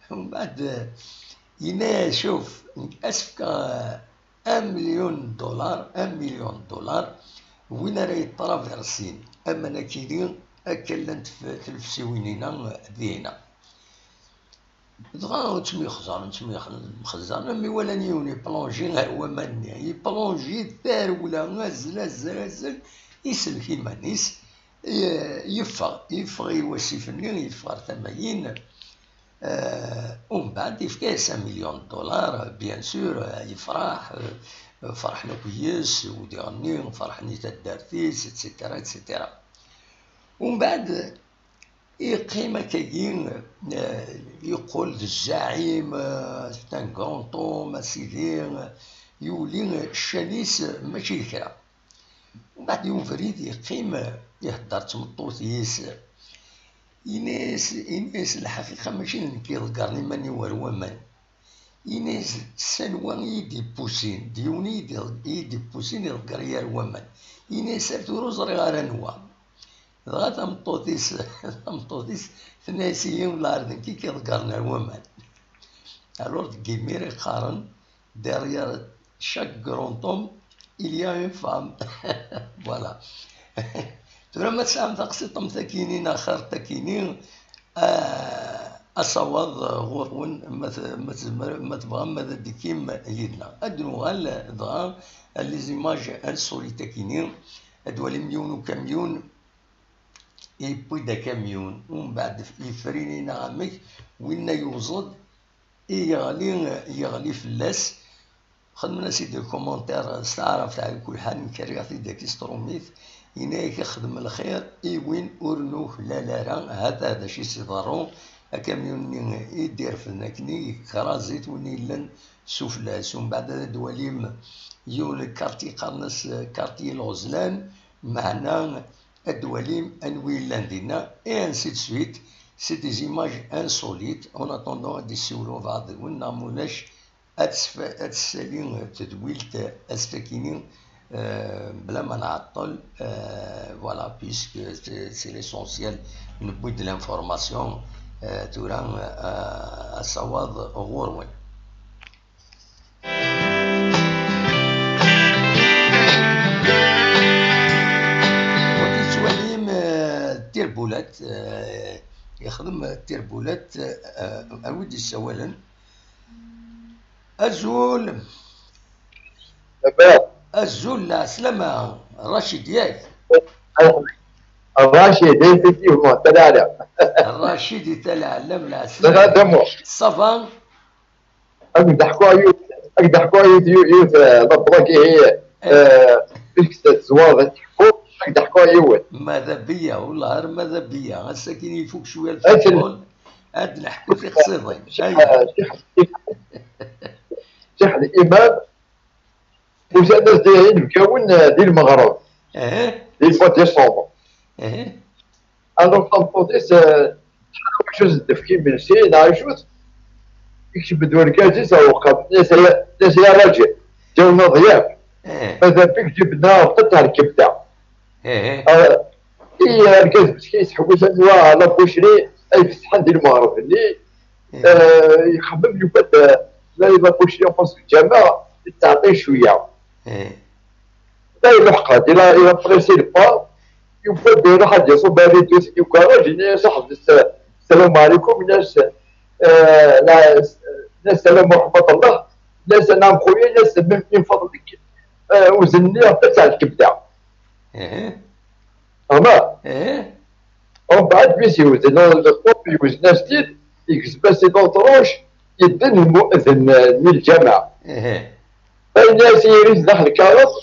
umbeɛd yenna-yas: "Cuf, nekk ad s-fkeɣ un million de dollars, un million de dollars, win ara yeṭṭraversin aman akini, akka llant f-, tilefsiwin-ina dina." Dɣa ttemyexzaren, ttemyexzaren, mi walan yiwen iplonji ar waman-nni, iplonji d tarewla, azzel, azzel, azzel, isellek iman-is, i-, yeffeɣ, yeffeɣ i wasif-nni, yeffeɣ ar tama-yin. Eh, umbeɛd yefka-yas un million de dollars, bien sûr, eh, yefreḥ, eh, ferḥen akk yes, udiɣ-nni, ferḥen i taddart-is, et cetera, et cetera. Umbeɛd yeqqim akkagi, eh, yeqqel d zzaɛim, eh, c'est un grand homme, a sidi, eh, yuli ccan-is mačči d kra. Mbeɛd yiwen ubrid yeqqim, eh, ihedder d tmeṭṭut-is, yenna-yas, yenna-yas: "Lḥaqiqa mačči d nekk iḍeggren iman-iw ar waman." Ini-as: "S anwa i yi-d-ippusin?" D yiwen i yi-d-, i yi-d-ippusin iḍegger-iyi ar waman. Ini-as: "Ar tura ur ẓriɣ ara anwa." Dɣa tameṭṭut-is, tameṭṭut-is tenna-as: "Ihi, wala ar d nekk i k-iḍeggren ar waman." Alors deg imir i qqaren: "Derrière chaque grand homme, il y a une femme." Voilà. Tura ma tesɛam taqsiṭ am takini neɣ xir takini, ah, asawaḍ ɣur-wen, ma t-, ma tzemr-, ma tebɣam ad d-tekkim yid-neɣ. Ad nuɣal dɣa ar les images insolites akini, ad twalim yiwen ukamyun, yewwi-d akamyun, umbeɛd yefrinin amek, winna yewẓ-d, i yeɣli, yeɣli fell-as. Xedmen-as-id commentaire s taɛrabt, ɛla kulli ḥal, nekk rriɣ-t-id akk s trumit. Yenna-yak: "Xdem lxir i win ur nuklal ara." Hata d acu i s-iḍerru, akamyun-nni i d-irefden akkenni, yekraẓ-it win yellan sufella-s. Umbeɛd ad d-twalim yiwen lkarti qqaren-as karti Lɣezlan, meɛna ad d-twalim anwi yellan dinna, et ainsi de suite. C'est des images insolites. En attendant, ad d-issiwel wabɛaḍ deg-wen, neɣ ma ulac, ad tesfa-, ad tessali tedwilt ass-akini, euh, bla ma nɛeṭṭel, euh, voilà, puisque c'est, c'est l'essentiel, newwi-d l'information, euh, tura, euh, asawaḍ ɣur-wen. Bulat, eh, yexdem tirbulat, eh, awi-d isawalen. Azul. Azul, lɛeslama. Racid, yak? Racid, effectivement, Talaɛlam. Racid i Talaɛlam, lɛeslama. Ça va? Ça va? Ad k-d-ḥkuɣ yiwet, ad k-d-ḥkuɣ yiwet, yiwet, yiwet, eh, la blague, ihi, eh, puisque tezwareḍ ad teḥkuḍ, ad k-d-ḥkuɣ yiwet. Mada bia, wallah, ar mada bia. Ass-agi ifuk cwiya lfutbol, ad neḥku tiqsiḍin. Aya. Ccix, ccix, ccix Imam, usan-as-d inebgawen, eh, di lmeɣreb, di lwa décembre. Alors, tameṭṭut-is, eh, tḥerrek, ad d-tefk imensi, neɣ acu-t? Ikcem-d urgaz-is ar uxxam, tenna-yas, "Ay, tenna-yas, ay arraǧel, ǧawna ḍyaf, mada bik ǧibna rṭaṭ ar lkebda." Ah, i argaz meskin yettḥewwis anwa la boucherie ay ifetḥen di lmeɣreb-nni, eh, ixemmem, yufa-d, eh, la, la boucherie en face lǧameɛ, yettɛeṭṭil cwiya. Da iluḥeq-d, il a, il a pressé le pas, yufa-d iruḥ ad iṣubb arridut n ugaṛaj, yenna-yas, "Ḥbes, eh, sslam ɛlikum", yenna-yas, eh, la, yenna-yas, "Sslam wa rahmatullah", yenna-yas, "Anɛam xuya", yenna-yas, "Min, min fadlik, eh, uzen-nni ɣef ad lkebda." Aha. Umbeɛd mi s-yewzen lṭuf, yewzen-as-t-id, yegzem-as-t-id utruc, yedden lmu'ezzin n lǧameɛ. Ayen-as yiri sdaxel lkareṭ,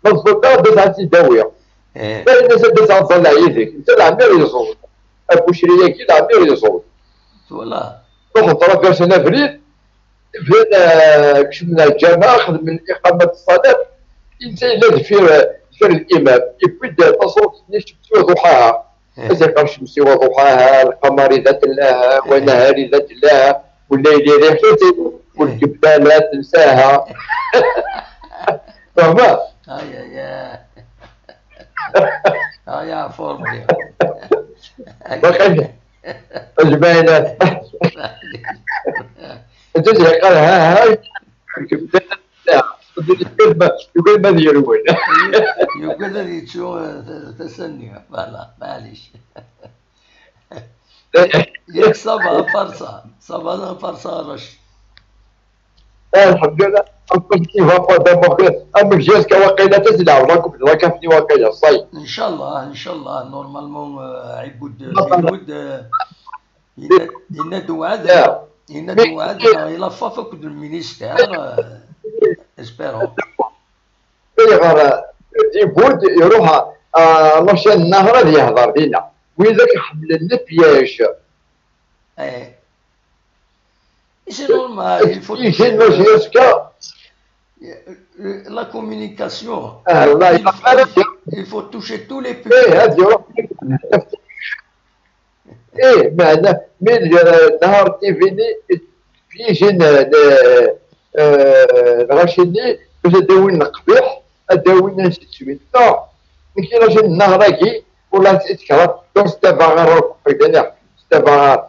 ma tẓullaɣ, ad as-tt-id-awiɣ. Ayen-as ad as-ẓẓalleɣ yid-k. Netta leɛmer yeẓẓul. Abucri-agi leɛmer yeẓẓul. Ruḥen traversen abrid, bdan, eh, kecmen ar lǧameɛ, xedmen iqamat ṣṣalat, insa yella deffir, eh, deffir limam, yewwi-d taṣuṛt-nni, cemsi wa ḍuḥaha. Ad iqqar cemsi wa ḍuḥaha, lqamar ida tella, wa nahar ida tella, wa llayl ida tella, wa lkebda la tensaha. Fehmeḍ? Ay, ay, ay. Ay, ɛfu Rebbi. Baqi ajmaɛin. Anta i s-yeqqar ha, ha, lkebda la tensaha. Yuggad ma, yuggad ma ad yerwel. Yuggad ad yettu, eh, ta-, tasa-nni. Voilà, maɛlic. Yak ça va, à part ça. Ça va, à part ça, Racid. Ah, alḥemdulillah. Amek jiska waqila tazlaw, rakum d wakafni waqila, ṣay. Inchallah, inchallah, normalement, euh, Ɛibud, Ɛibud, euh, yenna-, yenna-d uwɛad, yenna-d uwɛad, il a faf akked le ministère, euh, espérons. Ayɣer, euh, Ɛibud iruḥ, euh, Racid Nahar ad yehder dinna? Widak ḥemmlen le piège. Eh. C'est normal, il faut toucher, euh, la communication. Ah, il faut, il faut toucher tous les publics. Eh, meɛna, mi d-, Nahar T V-nni, piégé n, n, euh, Racid-nni, bac ad d-awin leqbiḥ, ad d-awin ansi d-swin. Non, nekk Racid Nahar-agi, ur la tkeṛheḍ, c'est pas grave, c'est pas grave.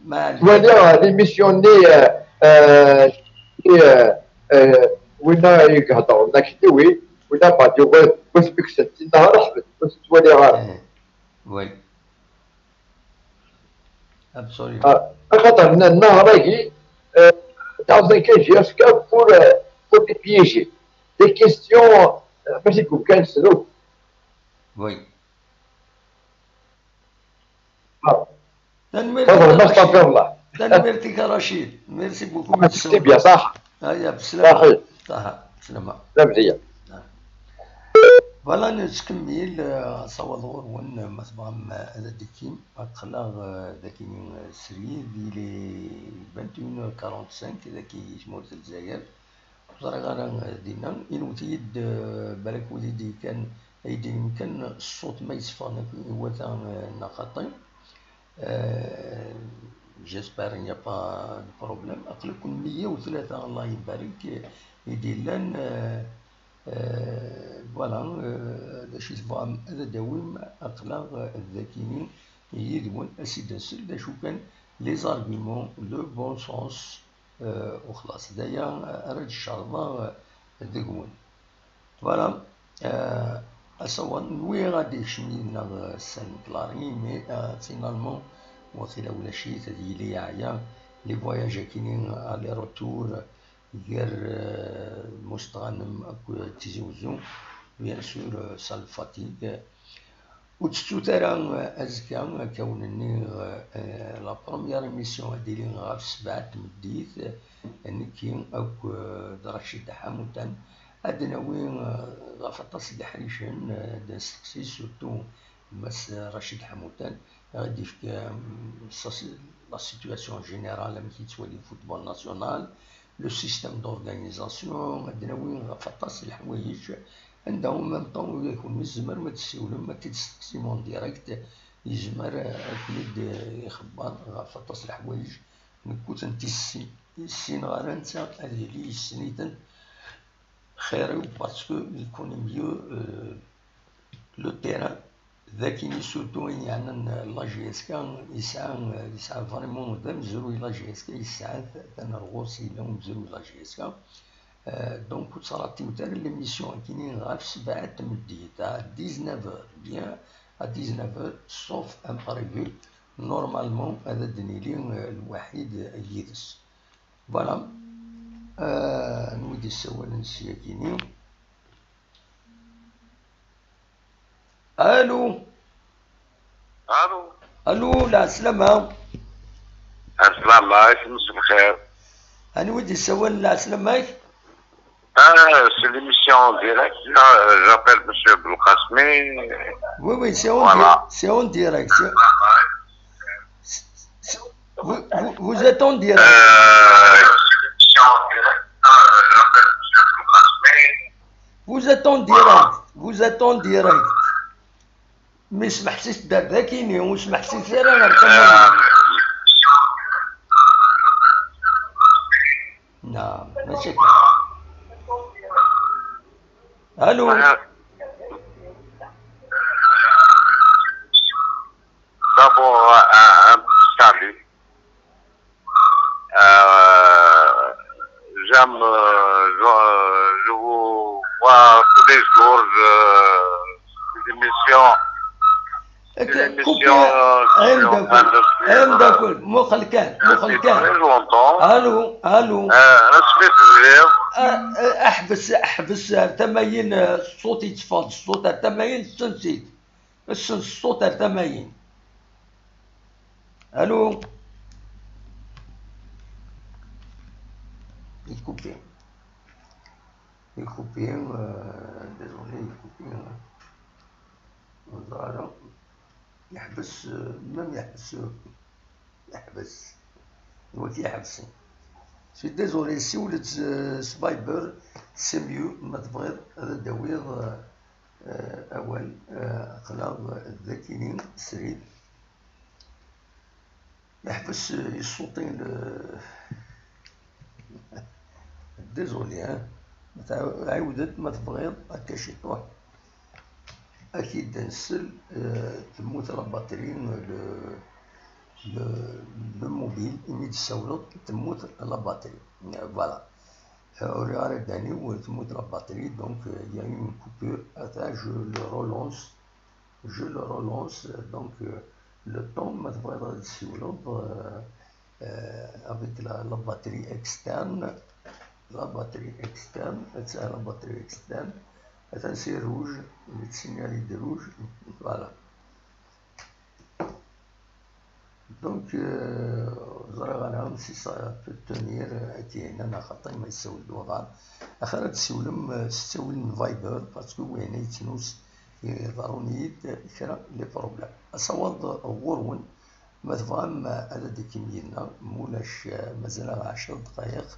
Twaliɣ, euh, l'émission-nni, euh, euh, euh, euh, winna i iheddren akkenni, wi, winna baɛd yuɣal, wasmi kksen-tt i Nahar, ḥbes, ur tt-ttwaliɣ ara. Eh, oui. Absolument. Ah, axaṭer n-, Nahar-agi, euh, dans un cas, j'ai acheté pour, euh, pour les piéger. Des questions, euh, mačči deg umkan-nsen akk. Oui. Ah. Tanemmirt-ik a Racid. Tanemmirt-ik a Racid. Merci beaucoup. Merci bien, صح. Aya, beslama. Saḥi. Saḥa, beslama. La mzeyya. Voilà, nettkemmil, euh, asawaḍ ɣur-wen, euh, ma tebɣam, euh, ad d-tekkim, aql-aɣ, euh, dagi, euh, srid, il est vingt et une heures quarante-cinq, dagi, tmurt n Lezzayer. Ur ẓriɣ ara, eh, dinna. Inwet-iyi-d, eh, balak wid i d-yekkan, ay d-yemkan ṣṣut ma yessefɣen akk iwata, eh, neɣ xaṭi. Eh, j'espère il n'y a pas de problème. Aql-iken meyya u tlata, Allah ibarek, eh, i d-yellan, eh, eh, voilà, eh, d acu i tebɣam ad d-tawim, aql-aɣ, eh, dagi yid-wen, ad s-id-nsel d acu kan les arguments de bon sens. Eh, u xlaṣ, d aya ara d-cerḍeɣ, eh, deg-wen. Voilà. Eh, Asawaḍ nwiɣ ad d-ikcem yid-neɣ, euh, Saint Clari, mais, euh, finalement, waqila ulac-it, ad yili yeɛya. Les voyages akini aller-retour gar, euh, Mustɣanem akked Tizi Wezzu, bien sûr, euh, ça le fatigue. Ur ttettut ara, euh, azekka, akka wen-nniɣ, euh, la première émission ad d-tili ɣef sebɛa n tmeddit, euh, nekki akked, euh, Racid Ḥamutan, ad d-nawi, euh, ɣef aṭas n leḥricen, euh, ad d-nesteqsi surtout Mass Racid Ḥamutan, ad d-yefk, euh, sa-, la situation générale, amek yettwali le football national, le système d'organisation, ad d-nawi ɣef aṭas n leḥwayeǧ, anda en même temps ula d kenwi tzemrem ad d-tessiwlem, ad t-id-testeqsim en direct, yezmer, euh, ad ken-id-ixebber ɣef aṭas n leḥwayeǧ, nekk ur tent-issin-, ur ssineɣ ara, netta ad yili yessen-itent xir-iw, parce que il connaît mieux, euh, le terrain. D akini surtout ayen yeɛnan la J S K, yesɛa, yesɛa vraiment d amezruy la J S K, yesɛa-t atan ar ɣur-s yella umezruy la J S K. Euh, donc ur ttṛaṭiwet ara l'émission akini ɣef sebɛa n tmeddit, à dix-neuf heures, bien à dix-neuf heures, sauf imprévu, normalement ad d-nili, euh, lwaḥid yid-s. Voilà. Euh, anwa i d-yessawalen sya-kini? Allô? Allô? Allô, lɛeslama. Ɛeslama, isem s lxir. Anwa i d-yessawalen, lɛeslama-k? Ah, c'est l'émission en direct. Là, euh, j'appelle Monsieur Belkacmi. Oui, oui, c'est en, voilà, di-, c'est en direct. C'est, c'est, c'est, vous, vous, vous êtes en direct. Euh, c'est l'émission en direct. Là, euh, j'appelle Monsieur Belkacmi. Vous êtes en direct. Voilà. Vous êtes en direct. Mais smeḥ-as-d ar dakini, ur smeḥ-as ara ar tama-nni. Non, mačči akka. Allô? D'abord, un, un petit salut. Euh, j'aime, euh, je, je vous vois tous les jours, je, c'est l'émission, c'est l'émission, euh, que je suis en train de suivre depuis très longtemps. Allô, allô. Euh, respect de lire. آه، آه، احبس، احبس، آه، تماين، آه، الصوت يتفض، الصوت، آه، تماين، سنسيت. Sens ṣṣut ar tama-in. Allô? Il coupe. Il coupe, euh, désolé, il coupe, hein. Voilà. Yeḥbes, euh, même yeḥbes, euh, yeḥbes. Wagi yeḥbes. Je suis désolé, siwel-d, euh, s Viber, c'est mieux, ma tebɣiḍ, ad d-tawiḍ, euh, Eh, awal, eh, aql-aɣ dagi srid. Yeḥbes, eh, yessuṭin, eh, désolé, hein. Ma tɛaw-, ɛiwed-d ma tebɣiḍ akka ciṭuḥ. Ad k-id-nsel, eh, temmut la batterie, le, le, le mobile, imi d-tessawleḍ, temmut la batterie. Eh, voilà. Euh, ur riɣ ara ddani-w, temmut la batterie, donc, euh, il y a eu une coupure. Attends, je le relance. Je le relance, euh, donc, euh, le temps, ma tebɣiḍ ad tessiwleḍ, euh, euh, avec la, la batterie externe, la batterie externe, attends, la batterie externe, attends, c'est rouge, le signal est rouge, voilà. Donc, euh, ẓriɣ ara si ça peut tenir, euh, ad k-yehna neɣ xaṭi ma yessawel-d uḍar. Axir ad d-tessiwlem, euh, s ttawil n Viber, parce que winna yettnus iḍerrun-iyi-d kra les problèmes. Asawaḍ ɣur-wen, ma tebɣam, euh, ad d-tekim yid-neɣ, ma ulac, euh, mazal-aɣ ɛecra dqayeq,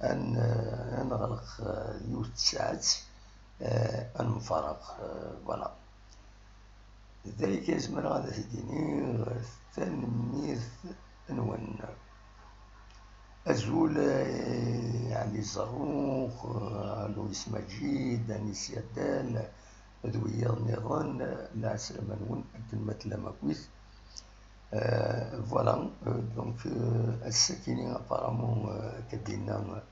ad n-, euh, ad neɣleq, euh, yiwet tsaɛet, euh, ad nemfareq, euh, voilà. D aya kan zemreɣ ad t-id-iniɣ, tanemmirt-nwen. Azul, eh, Ɛli Ẓerrux, eh, Luis Maǧid, Anis Yadal, d wiyaḍ nniḍen, eh, lɛeslama-nwen, akken ma tellam akkit. Eh, voilà, eh, donc, eh, ass-akini, apparemment, eh, akka d-yenna,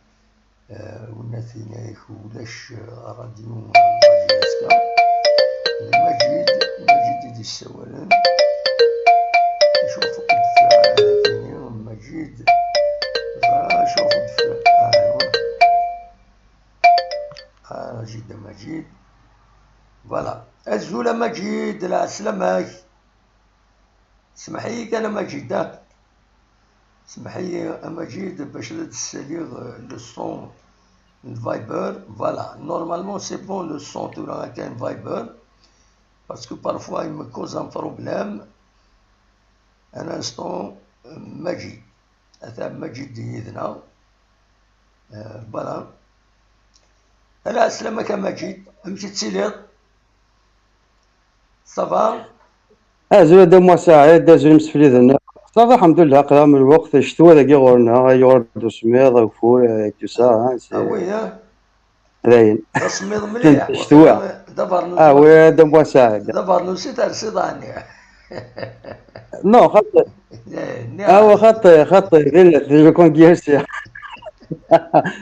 eh, winna tin-ak ulac, eh, ṛṛadyu, eh, J S K. Majid, Majid i d-yessawalen. Acu ɣef ddeffer ara tini Majid? Ẓra acu ɣef ddeffer. Ah, aywa. Ah, Majid, Majid. Voilà. Azul a Majid, lɛeslama-k. Semmeḥ-iyi kan a Majid, ah. Semmeḥ-iyi a Majid bac ad d-ssaliɣ, euh, le son n Viber. Voilà, normalement c'est bon le son tura kan Viber. Parce que parfois il me cause un problème. Un instant, euh, Majid. Ata Majid yid-neɣ. Euh, voilà. Ala, ɛeslama-k a Majid. Amek i tettiliḍ? Ça va? Azul a Dda Muḥ Saɛid, azul imsefliden. Ça va, alḥemdulillah, aql-aɣ am lweqt, ccetwa dagi ɣur-neɣ, yuɣal-d usemmiḍ, ageffur, eh, tout ça, hein, c'est Ah oui, hein? Dayen. D asemmiḍ mliḥ. Ccetwa. D abeṛnus. Ah oui, a Dda Muḥ Saɛid. D abeṛnus i tersiḍ ɛni? Non, xaṭi. Eh, nniɣ-as. Ah oui, xaṭi, xaṭi, d illet, d le conguier.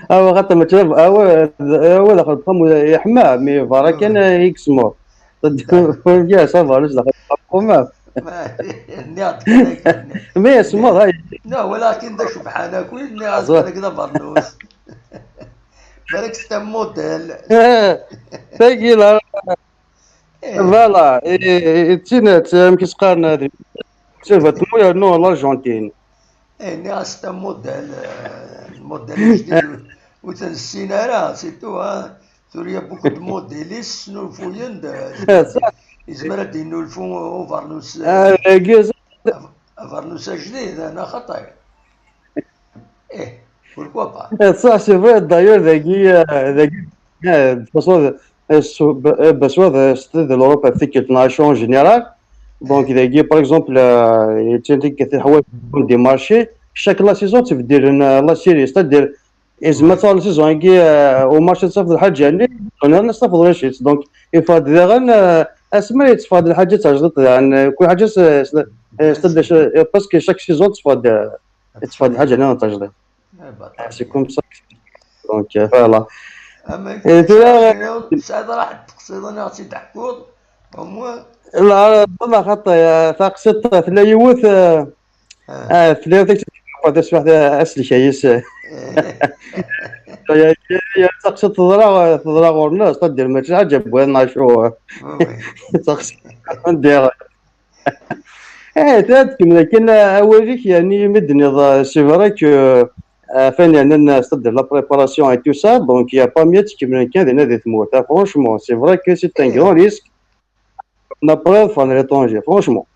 Ah oui, xaṭi, mačči d ab-, ah oui, d, ah oui, daxel uxxam yeḥma, mais berra kan, eh, i yesmuṛ. Ur ngiɣ s abeṛnus daxel uxxam. Ma, nniɣ-d kan akka. Mais yesmuṛ, ay. Non, walakin d acebḥan akk, nniɣ-as kan akka d abeṛnus. Balak c'est un modèle. Tagi la. Eh. Voilà, et, et, et d tinet, amek i s-qqaren, c'est vêtement yernu l'Argentine. Eh, nniɣ-as c'est un modèle, euh, modèle ajdid, ur t-nessin ara, c'est tout, hein. Tura il y a beaucoup de modèles i yesnulfuyen-d, euh, صح. Yezmer ad d-yennulfu ubeṛnus, euh, Ah, dagi, ab-, abeṛnus ajdid, neɣ xaṭi? Eh, pourquoi pas? Eh, صح, c'est vrai, d'ailleurs, dagi, euh, dagi, eh, de toute façon, eh, s-, b-, eh, بسوا, eh, c'est de l'Europe, tikkelt n acu en général. Donc, dagi, par exemple, euh, il tient que des marchés, chaque la saison, tu veux dire, euh, la série, c'est-à-dire, et je me sens la saison, euh, au marché de Safed Hadjani, on a Safed Rachid. Donc, il faut dire, euh, اسمع, يتصفى هاد الحاجة تاع جديد، يعني، كل حاجة س-، س-، س-، parce que chaque saison تصفى د-، تصفى هاد الحاجة هنا تاع جديد. C'est comme ça. Donc, euh, voilà. اما إيه، ترى تسعد راح تقصد انا غادي تحكور. هما لا، لا، خطا، يا تقصد ثلاثة يوث، آه. آه، ثلاثة يوث، هذا سمحت، اسلك يس. يا، يا، يا، تقصد تضرا، تضرا غورنا، صدر ما تشرح جاب وين نعيشوا. تقصد ندير. ايه، تاد كيما كان اوليك، يعني، مدني ضا-، c'est vrai que, euh, فين يعني، c'est-à-dire la préparation et tout ça, donc il y a pas mieux كيما كان هنا دي تموت. Franchement, c'est vrai que c'est un grand risque. On a preuve à l'étranger, franchement.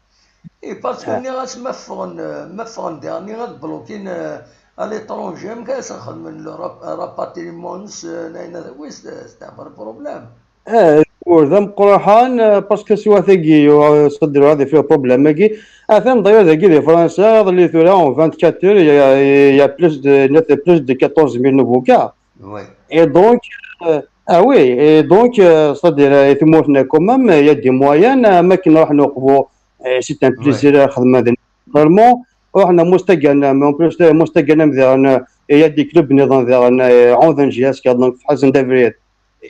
اي، باسكو ني غاس ما فغن، ما فغن دير، ني غاد بلوكين، آه، à l'étranger، ما كاينش نخدم من le rap-، rapatriement، آه، ناينا، oui, c'est، c'est un vrai problème. اه، ور ذا مقروحان، آه، parce que سوا ثقي، آه، صدروا هذه فيها problème كي. اثم ضيو ذاكي دي فرنسا، ظلي ثورا en vingt-quatre heures, il y a, il y a plus de, il y a plus de quatorze mille nouveaux cas. Oui. Et donc, euh, ah oui, et donc, euh, c'est-à-dire, euh, ثمورتنا quand même, il y a des moyens, آه، ما كنا راح نوقفوا. آه، c'est un plaisir، آه، خدمة هذه. Vraiment، وحنا مستقلنا، mais en plus مستقلنا ديالنا، آه، il y a des clubs نظام ديالنا، آه، عوضا جهاز كذا، donc في حسن دافريد.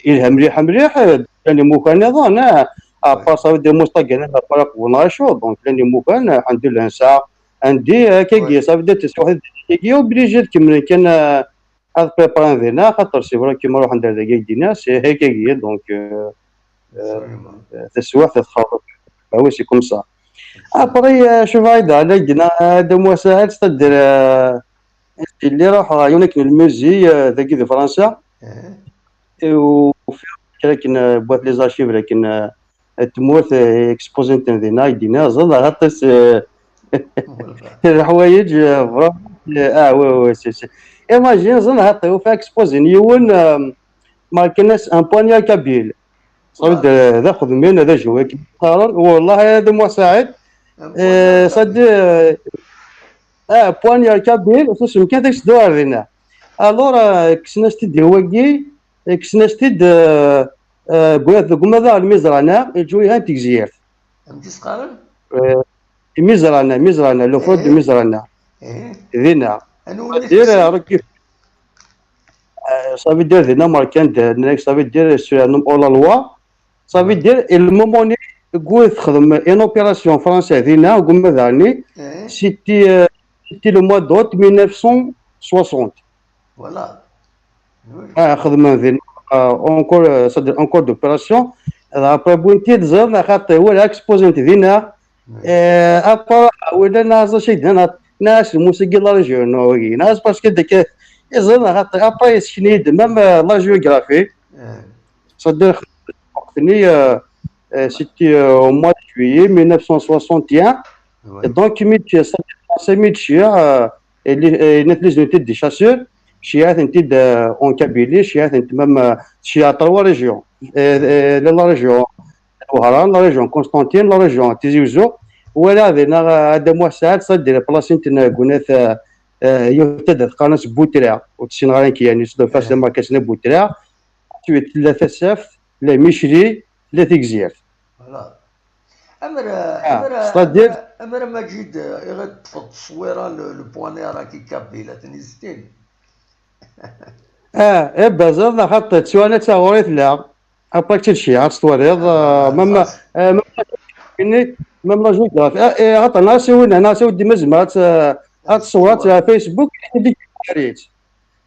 إلها مليح، مليح، آه، لاني مكان نظام، آه، à part ça، ودي مستقلنا، فرق وناشو، donc لاني مكان، آه، الحمد لله نسعى. عندي، آه، كي ça veut dire تسوى واحد كي obligé تكمل كان، آه، هاد بريباران دينا، خاطر c'est vrai كيما نروح ندير داك يدينا، c'est هكاكيا، donc، euh, euh, تسوى تتخرج. Ah oui, c'est comme ça. Après, euh، شوف هايدا، على قلنا، آه، deux mois ساهل، c'est-à-dire، آه، اللي راح يونيك الموزي، آه، ذاكي دي فرنسا. وفي، لكن، آه، بوات les archives، لكن، آه، التمورت، آه، اكسبوزينت دينا، يدينا، زاد غطس، آه، الحوايج، آه، فرا-، آه، وي، وي، سي، سي. ايماجين، زاد هطي، وفي اكسبوزين، يون، آه، ما كناش ان بوانيا كابيل. صافي، آه. د-، ذا خذ من هذا جويك. والله هذا مو سعيد. آه، صدي، آه، آه، بوانيا كابيل، وخصوصا كان داك الدوار دينا. الور، آه، كسنا ستيد هواكي، كسنا ستيد، آه، آه، بويا ذوك ما ذا المزرعة، الجوي هان تيك زيارت. أم تسقارن؟ آه، مزرعة، مزرعة، لو فرد إيه. مزرعة. إيه. دينا. أنا وليت دير في راكي. آه، صافي دير دينا ماركان دير، صافي دير سير نوم أولا لوا. Ça veut dire, le moment-nni, deg wid texdem une opération française dinna, deg umadaɣ-nni, Eh, c'était, euh, c'était le mois d'août mille neuf cent soixante. Voilà. Oui. Ah, xedmen dinna, euh, encore, euh, c'est-à-dire encore d'opération. Après, wwin-t-id, ẓriɣ, xaṭi, wala exposé-n-t dinna. Eh, après, wala naẓ acu i d-nna, nas lmus-agi la région, wagi, nas parce que deg, ẓriɣ, xaṭi, après, yessken-iyi-d même, euh, la géographie. Eh, C'est-à-dire, euh, euh, c'était, euh, au mois de juillet mille neuf cent soixante et un. oui. Donc, mi d-, c'est-à-dire, mi d-, euh, et les, et les unités de chasseurs, cci-at-tent-id, euh, en Kabylie, cci-at-tent même, euh, cci-at trois régions. Et, et la, la région Wehran, la région Constantine, la région Tizi Ouzou. Wala dinna, euh, Adam Wassaɛd, c'est-à-dire, place-int n Gunat, euh, euh, yiwet ad qqaren-as Boutra, ur tt-ssineɣ ara nekk, yani, c'est-à-dire, Eh. Tamarkant n Boutra. Ensuite, la Tasaft, la Michli, la Tigzirt. Voilà. Amer, Ah, amer, c'est-à-dire amer, amer a Maǧid, euh, iɣ teṭṭfeḍ tteswira le, le poignard-agi kabyle, ad ten-iztin. Ah, eh, bazar, neɣ xaṭi, ttwaliɣ-tt ɣur-i tella. Après, tt-id-ceyɛeɣ, ad twaliḍ, Ah, euh, même, xas. Euh, même, même la géographie. Ah, eh, attends, nasiwin, nasiwin dima zemreɣ ad, euh, ad ṣewreɣ, euh, Facebook, ad k-id-ǧǧeɣ.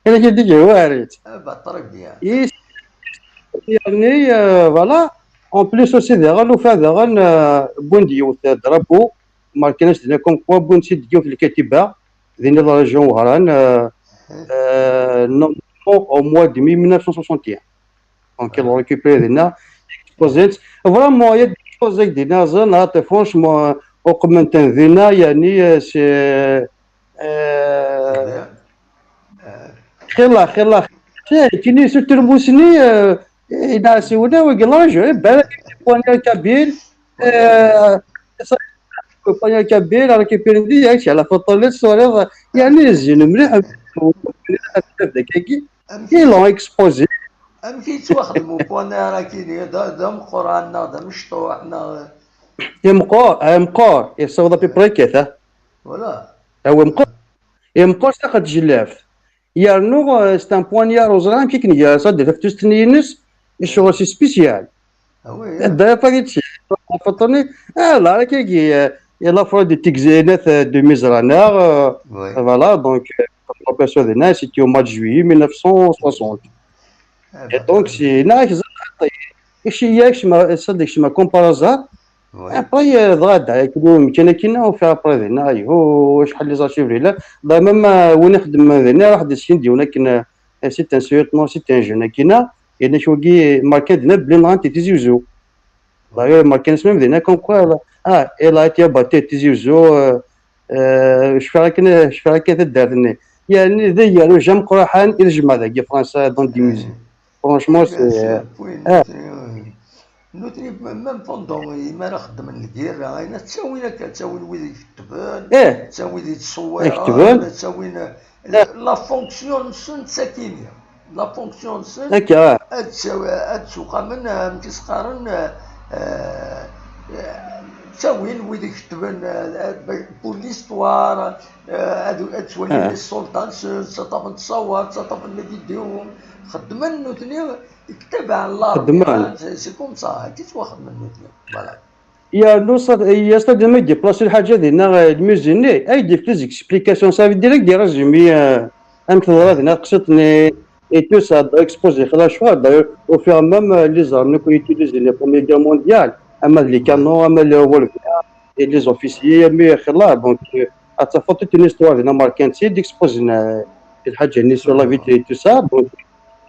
Ad k-id-ǧǧeɣ. Ah, bah, très bien. Is-, yerni, euh, voilà. En plus aussi, daɣen, ufiɣ daɣen, euh, wwin-d yiwet, euh, drapeau, marqué-as dinna comme quoi wwin-tt-id yiwet lkatiba, dinna la région Wehran, euh, euh, normalement au mois de mai mille neuf cent soixante et un. Donc, ils l'ont récupéré dinna, exposé-tt. Vraiment, il y a des choses dinna, ẓriɣ, franchement, euh, uqmen-ten dinna, yani, euh, c'est, euh, Eh, xilla, xilla. Kini s utermus-nni, euh, inasiwna, wagi la région, eh, ben, poignard kabyle, euh, poignard kabyle, récupéré-t-id, la photo-nni, ttwaliḍ, yani, zzin mliḥ, dagi. amek, Ils l'ont exposé. amek i yettwaxdem upoignard-agi-nni? D, d ameqqran neɣ d amecṭuḥ neɣ? Yemeqqer, yemeqqer, yessaweḍ à peu près kata. Voilà. Awi yemeqqer. Yemeqqer s taxet tjellabt. Yernu, euh, c'est un poignard, ur ẓriɣ amek i k-n-gar, ça, d taftust-nni-ines, ccɣel c'est spécial. Ah oui. D'ailleurs, pas de suite. Faṭṭuni, ah, la, kagi, euh, il a fallu des tigzinat, euh, de Mizrana, euh, Oui. Voilà, donc, euh, la personne de Nice, c'était au mois de juillet mille neuf cent soixante. Ah, Et bah, donc, très c'est, là, c'est, c'est, c'est ma, comme par hasard. Oui. Après, euh, dɣa, dɣa, avec nous, mais tiens, qui n'a fait après, là, oh, je les archives, là. Bah, même, euh, on est de, de, de, de, de, de, de, c'est un surnom, c'est un jeune, qui n'a, et nous, qui marqué de, de, de, de, Tizi Ouzou. D'ailleurs, marqué même, comme quoi, là. Ah, elle a été abattue à Tizi Ouzou, euh, euh, je fais rien que, je fais rien que cette dernière. يعني, d agerruj ameqqran i tejmeɛ dagi Fransa dans des musées. Franchement, c'est, euh, Nutni, même pendant, imi ara xeddmen lgirra, ayen ttawin akka, ttawin wid ikettben, Eh. Ttawin wid Ikettben. yettṣewwiren, ttawin, la fonction-nsen d sakini. La fonction-nsen Akka. Ad ttawi-, ad ttuqamen, amek i s-qqaren, eh, eh, ttawin wid ikettben, eh, eh, pour l'histoire, eh, ad, ad ttwalin Ah. les soldats-nsen, ttaṭṭafen ttṣawar, ttaṭṭafen les vidéos, xeddmen nutni, ttabaɛen l'armée, Xeddmen. Ah, c'est, c'est comme ça, akka i ttwaxedmen nutni. Voilà. Yernu s-, yas-, ad ma déplacer lḥaǧa dinna, eh, lmusée-nni, ay d-yefk les explications, ça veut dire, ad d-résumé, eh, amek teḍra dinna teqsiṭ-nni, et tout ça, exposé xla lecɣal. D'ailleurs, ufiɣ même, eh, les armes qui utilisent la Première Guerre mondiale, ama d les canons, ama d les revolvers, et les officiers, mais xla, donc, eh, ad tafeḍ toute une histoire dinna marquante, c'est d'exposer, eh, lḥaǧa-nni sur la vitre et tout ça, donc,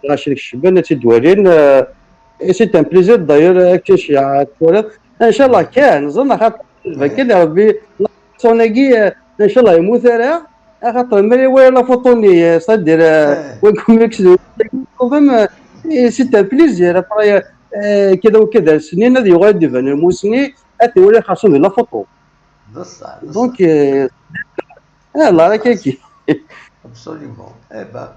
Racid Kecben, ad tt-id-walin. Euh, et c'est un plaisir d'ailleurs, euh, ad k-nceyyeɛ ad twaliḍ. Inchallah kan, ẓer xaṭer kan Rebbi, la façon-agi, euh, inchallah yemmut ara, axaṭer mi ara iwala la photo-nni, euh, c'est-à-dire, euh, Eh. Wagum X, euh, et c'est un plaisir. Après, euh, kra u kra snin ad yuɣal ad d-iban lmus-nni, ad t-iwali xaṣṣa di la photo. D ṣṣeḥ, d ṣṣeḥ. Donc, euh, ah, la, la, kaki. Absolument. Eh ben,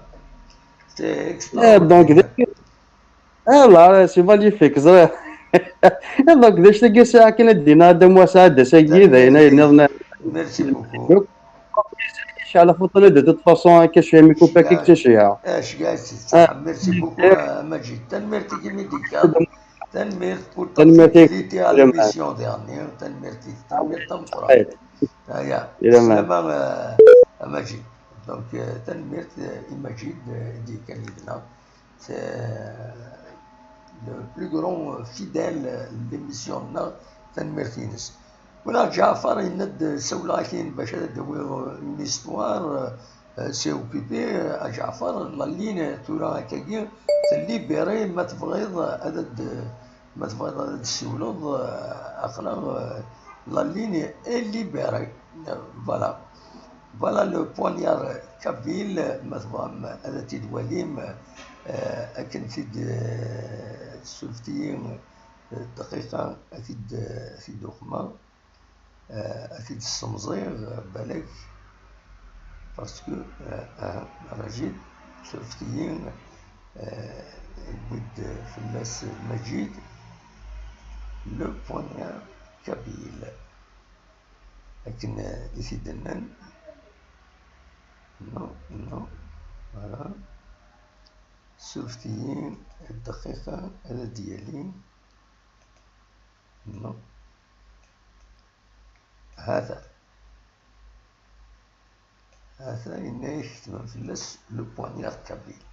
c'est Eh, donc, extraordinaire. Ah, la, c'est magnifique, ẓriɣ. Donc, d acu-agi sɛiɣ kan ad d-iniɣ, Adam Wassaɛd, d ass-agi, d ayen ay nniḍen. Merci beaucoup. Cɛel la photo-nni, de toute façon, akka cwiya mi kupa, kik tt-nceyyeɛ. Eh, ceggeɛ-itt. Merci beaucoup, euh, Majid. Tanemmirt-ik imi d-tekkaḍ. Tanemmirt pour ta fidélité à l'émission dernière. Tanemmirt-ik, tanemmirt tameqqrant. Aya, slama, euh, a Majid. Donc, euh, tanemmirt, euh, i Majid, euh, i d-yekkan yid-neɣ. C'est, euh, le plus grand, euh, fidèle, euh, de l'émission-nneɣ. Tanemmirt-ines. Wala Ǧaɛfar yenna-d, ssawleɣ-ak-in bac ad d-awiɣ, euh, une histoire, euh, euh, c'est occupé, euh, a Ǧaɛfar, la ligne tura akkagi tellibéré, ma tebɣiḍ ad d-, ma tebɣiḍ ad d-ssiwleḍ, euh, aql-aɣ, euh, la ligne est libérée. Euh, voilà. Voilà le poignard kabyle, ma tebɣam ad t-id-walim, euh, akken t-id, euh, tessurfet-iyi, euh, dqiqa, ad t-id, ad t-id-uqmeɣ. Euh, ad t-id-ssemẓiɣ, euh, balak, parce que, euh, euh, Rajid, surfet-iyi, euh, yewwi-d fell-as Majid le poignard kabyle. Akken, euh, i t-id-nnan. Non, non, voilà. Surfet-iyi dqiqa, ad d-yali. Non. Hata. Hata yenna-yak ketben fell-as le poignard kabyle.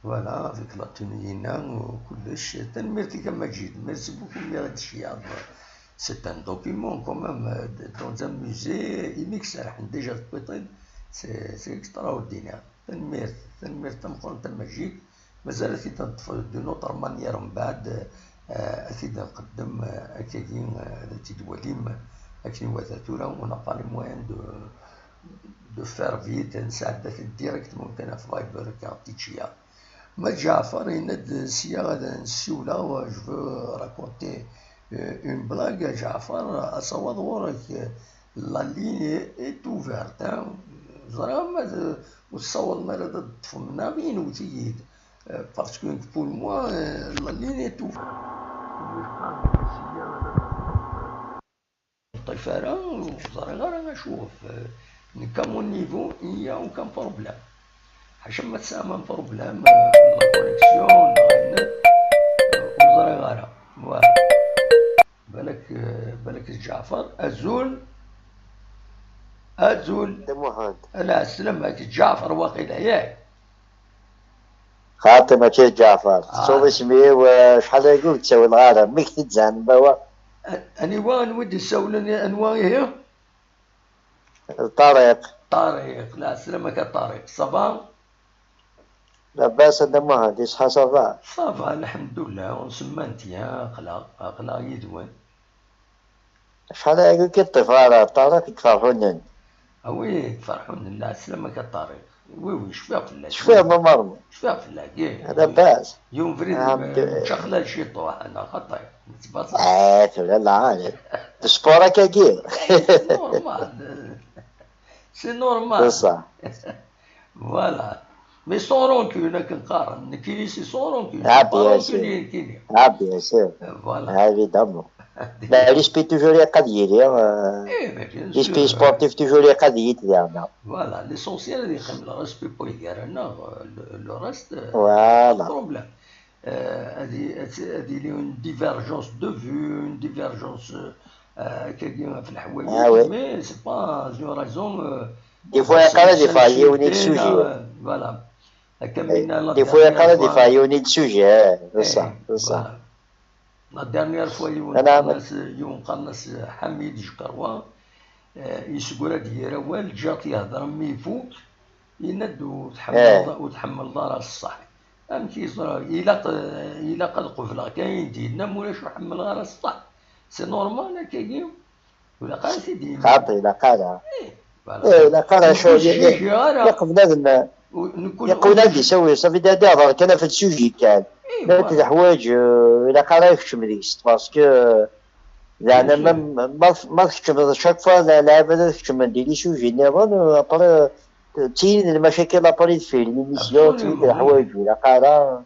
Voilà, avec la tenue-ina u kullec. Tanemmirt-ik a Majid. Merci beaucoup mi ɣ-d-tceyɛeḍ. C'est un document quand même, euh, dans un musée, imi k-serḥen déjà tewwiḍ-t-id, c'est, c'est extraordinaire. Tanemmirt, tanemmirt tameqqrant a Majid. Mazal ad t-id-neṭṭef d'une autre manière mbeɛd, euh, ad t-id-nqeddem, euh, akkagi, euh, ad t-id-walim, akken iwata tura, on n'a pas les moyens de, de faire vite, nesɛedda-t-id directement kan ɣef Viber, akka ɣef tičiya. Ma d Ǧaɛfar yenna-d sya ad nessiwleɣ, je veux raconter, euh, une blague, a Ǧaɛfar, asawaḍ ɣur-k, euh, la ligne est ouverte, hein. Ẓriɣ ma d-, ur tessawḍem ara ad d-teṭṭfem neɣ inwet-iyi-d. Euh, parce que pour moi, euh, la ligne est ouverte. Ṭṭif ara, ur ẓriɣ ara acu ɣef, euh, nekk à mon niveau, il y a aucun problème. Ḥaca ma tesɛam un problème, euh, la connexion, neɣ net, euh, ur ẓriɣ ara. Voilà. Balak, euh, balak Ǧaɛfar, azul. Azul. D Muḥend. Ala, sslam-ak, Ǧaɛfar waqila, yak? Xaṭi, mačči d Ǧaɛfar. Ah. Tettuḍ isem-iw, eh, acḥal aya ur d-ssawleɣ ara. Mi k-t-id-zɛen bawa? A-, aniwa, anwa i d-issawlen, anwa ihi? D Ṭariq. Ṭariq, la, sslam-ak a Ṭariq. Ça va? Labas a Dda Muḥend, iṣḥa ça va? Ça va, lḥemdullah, on se maintient, aql-aɣ, aql-aɣ yid-wen. Acḥal aya ur k-id-ṭṭifeɣ ara, Ṭariq deg Ferḥunen. A wi, deg Ferḥunen, lɛeslama-k a Ṭariq. Wi, wi, cfiɣ fell-ak. Cfiɣ ma merḍ. Cfiɣ fell-ak, ih. Labas. Yiwen ubrid, eh, mčaxlal ciṭuḥ, neɣ xaṭi? Nettbaṣaḥ. Eh, tura la, d sport akkagi. Eh, c'est normal. C'est normal. C'est ça. Voilà. Mais sans rancune, akken qqaren. Nekkini c'est sans rancune. Ah, bien sûr. Pas rancunier, nekkini. Ah, bien sûr. Euh, voilà. Ah, évidemment. Le respect toujours ilaq ad yili, euh, eh, mais bien sûr, l'esprit sportif toujours ilaq ad yili, voilà. Voilà, l'essentiel ad yeqqim le respect pour les gars, non, euh, le, le reste, euh, voilà. Pas de problème. Euh, ad, ad, ad yili une divergence de vue, une divergence, euh, euh, akkagi ɣef leḥwayeǧ, ah, ouais. Mais c'est pas une raison, euh, des fois, yeqqar ad ifeɣ yiwen i sujet. Voilà. Akka mi nella, des fois, yeqqar ad ifeɣ yiwen i sujet, eh, c'est ça, c'est ça. Voilà. La dernière fois, yiwen qqaren-as, yiwen qqaren-as Ḥamid Jkerwa, eh, yessegra-d yir awal, ǧǧiɣ-t yehder mi ifuk, yenna-d ur tḥemmleḍ, eh, ur tḥemmleḍ ara ṣṣeḥ. Amek yeẓra? Ilaq, eh, ilaq ad qebleɣ kan ayen d-yenna, ma ulac ur ḥemmleɣ ara ṣṣeḥ. C'est normal, akkagi. Ilaq ara t-id-yini. Xaṭi, ilaq ara. Eh, voilà. Eh, ilaq ara. Ur k-ttjejjigeɣ ara. Yeqbel ad n-, yeqbel ad d-isawi, ça veut dire ad ihḍer kan ɣef le sujet kan. Eh, voilà. Ma d leḥwayeǧ, euh, ilaq ara ad kecmen deg-s, parce que, euh, leɛna ma, ma, ma tkecmeḍ chaque fois, la, lɛibad ad kecmen di les sujets nniḍen, euh, après, euh, ttilin lmacakil après i deffir, l'émission, ttilin leḥwayeǧ, ilaq ara.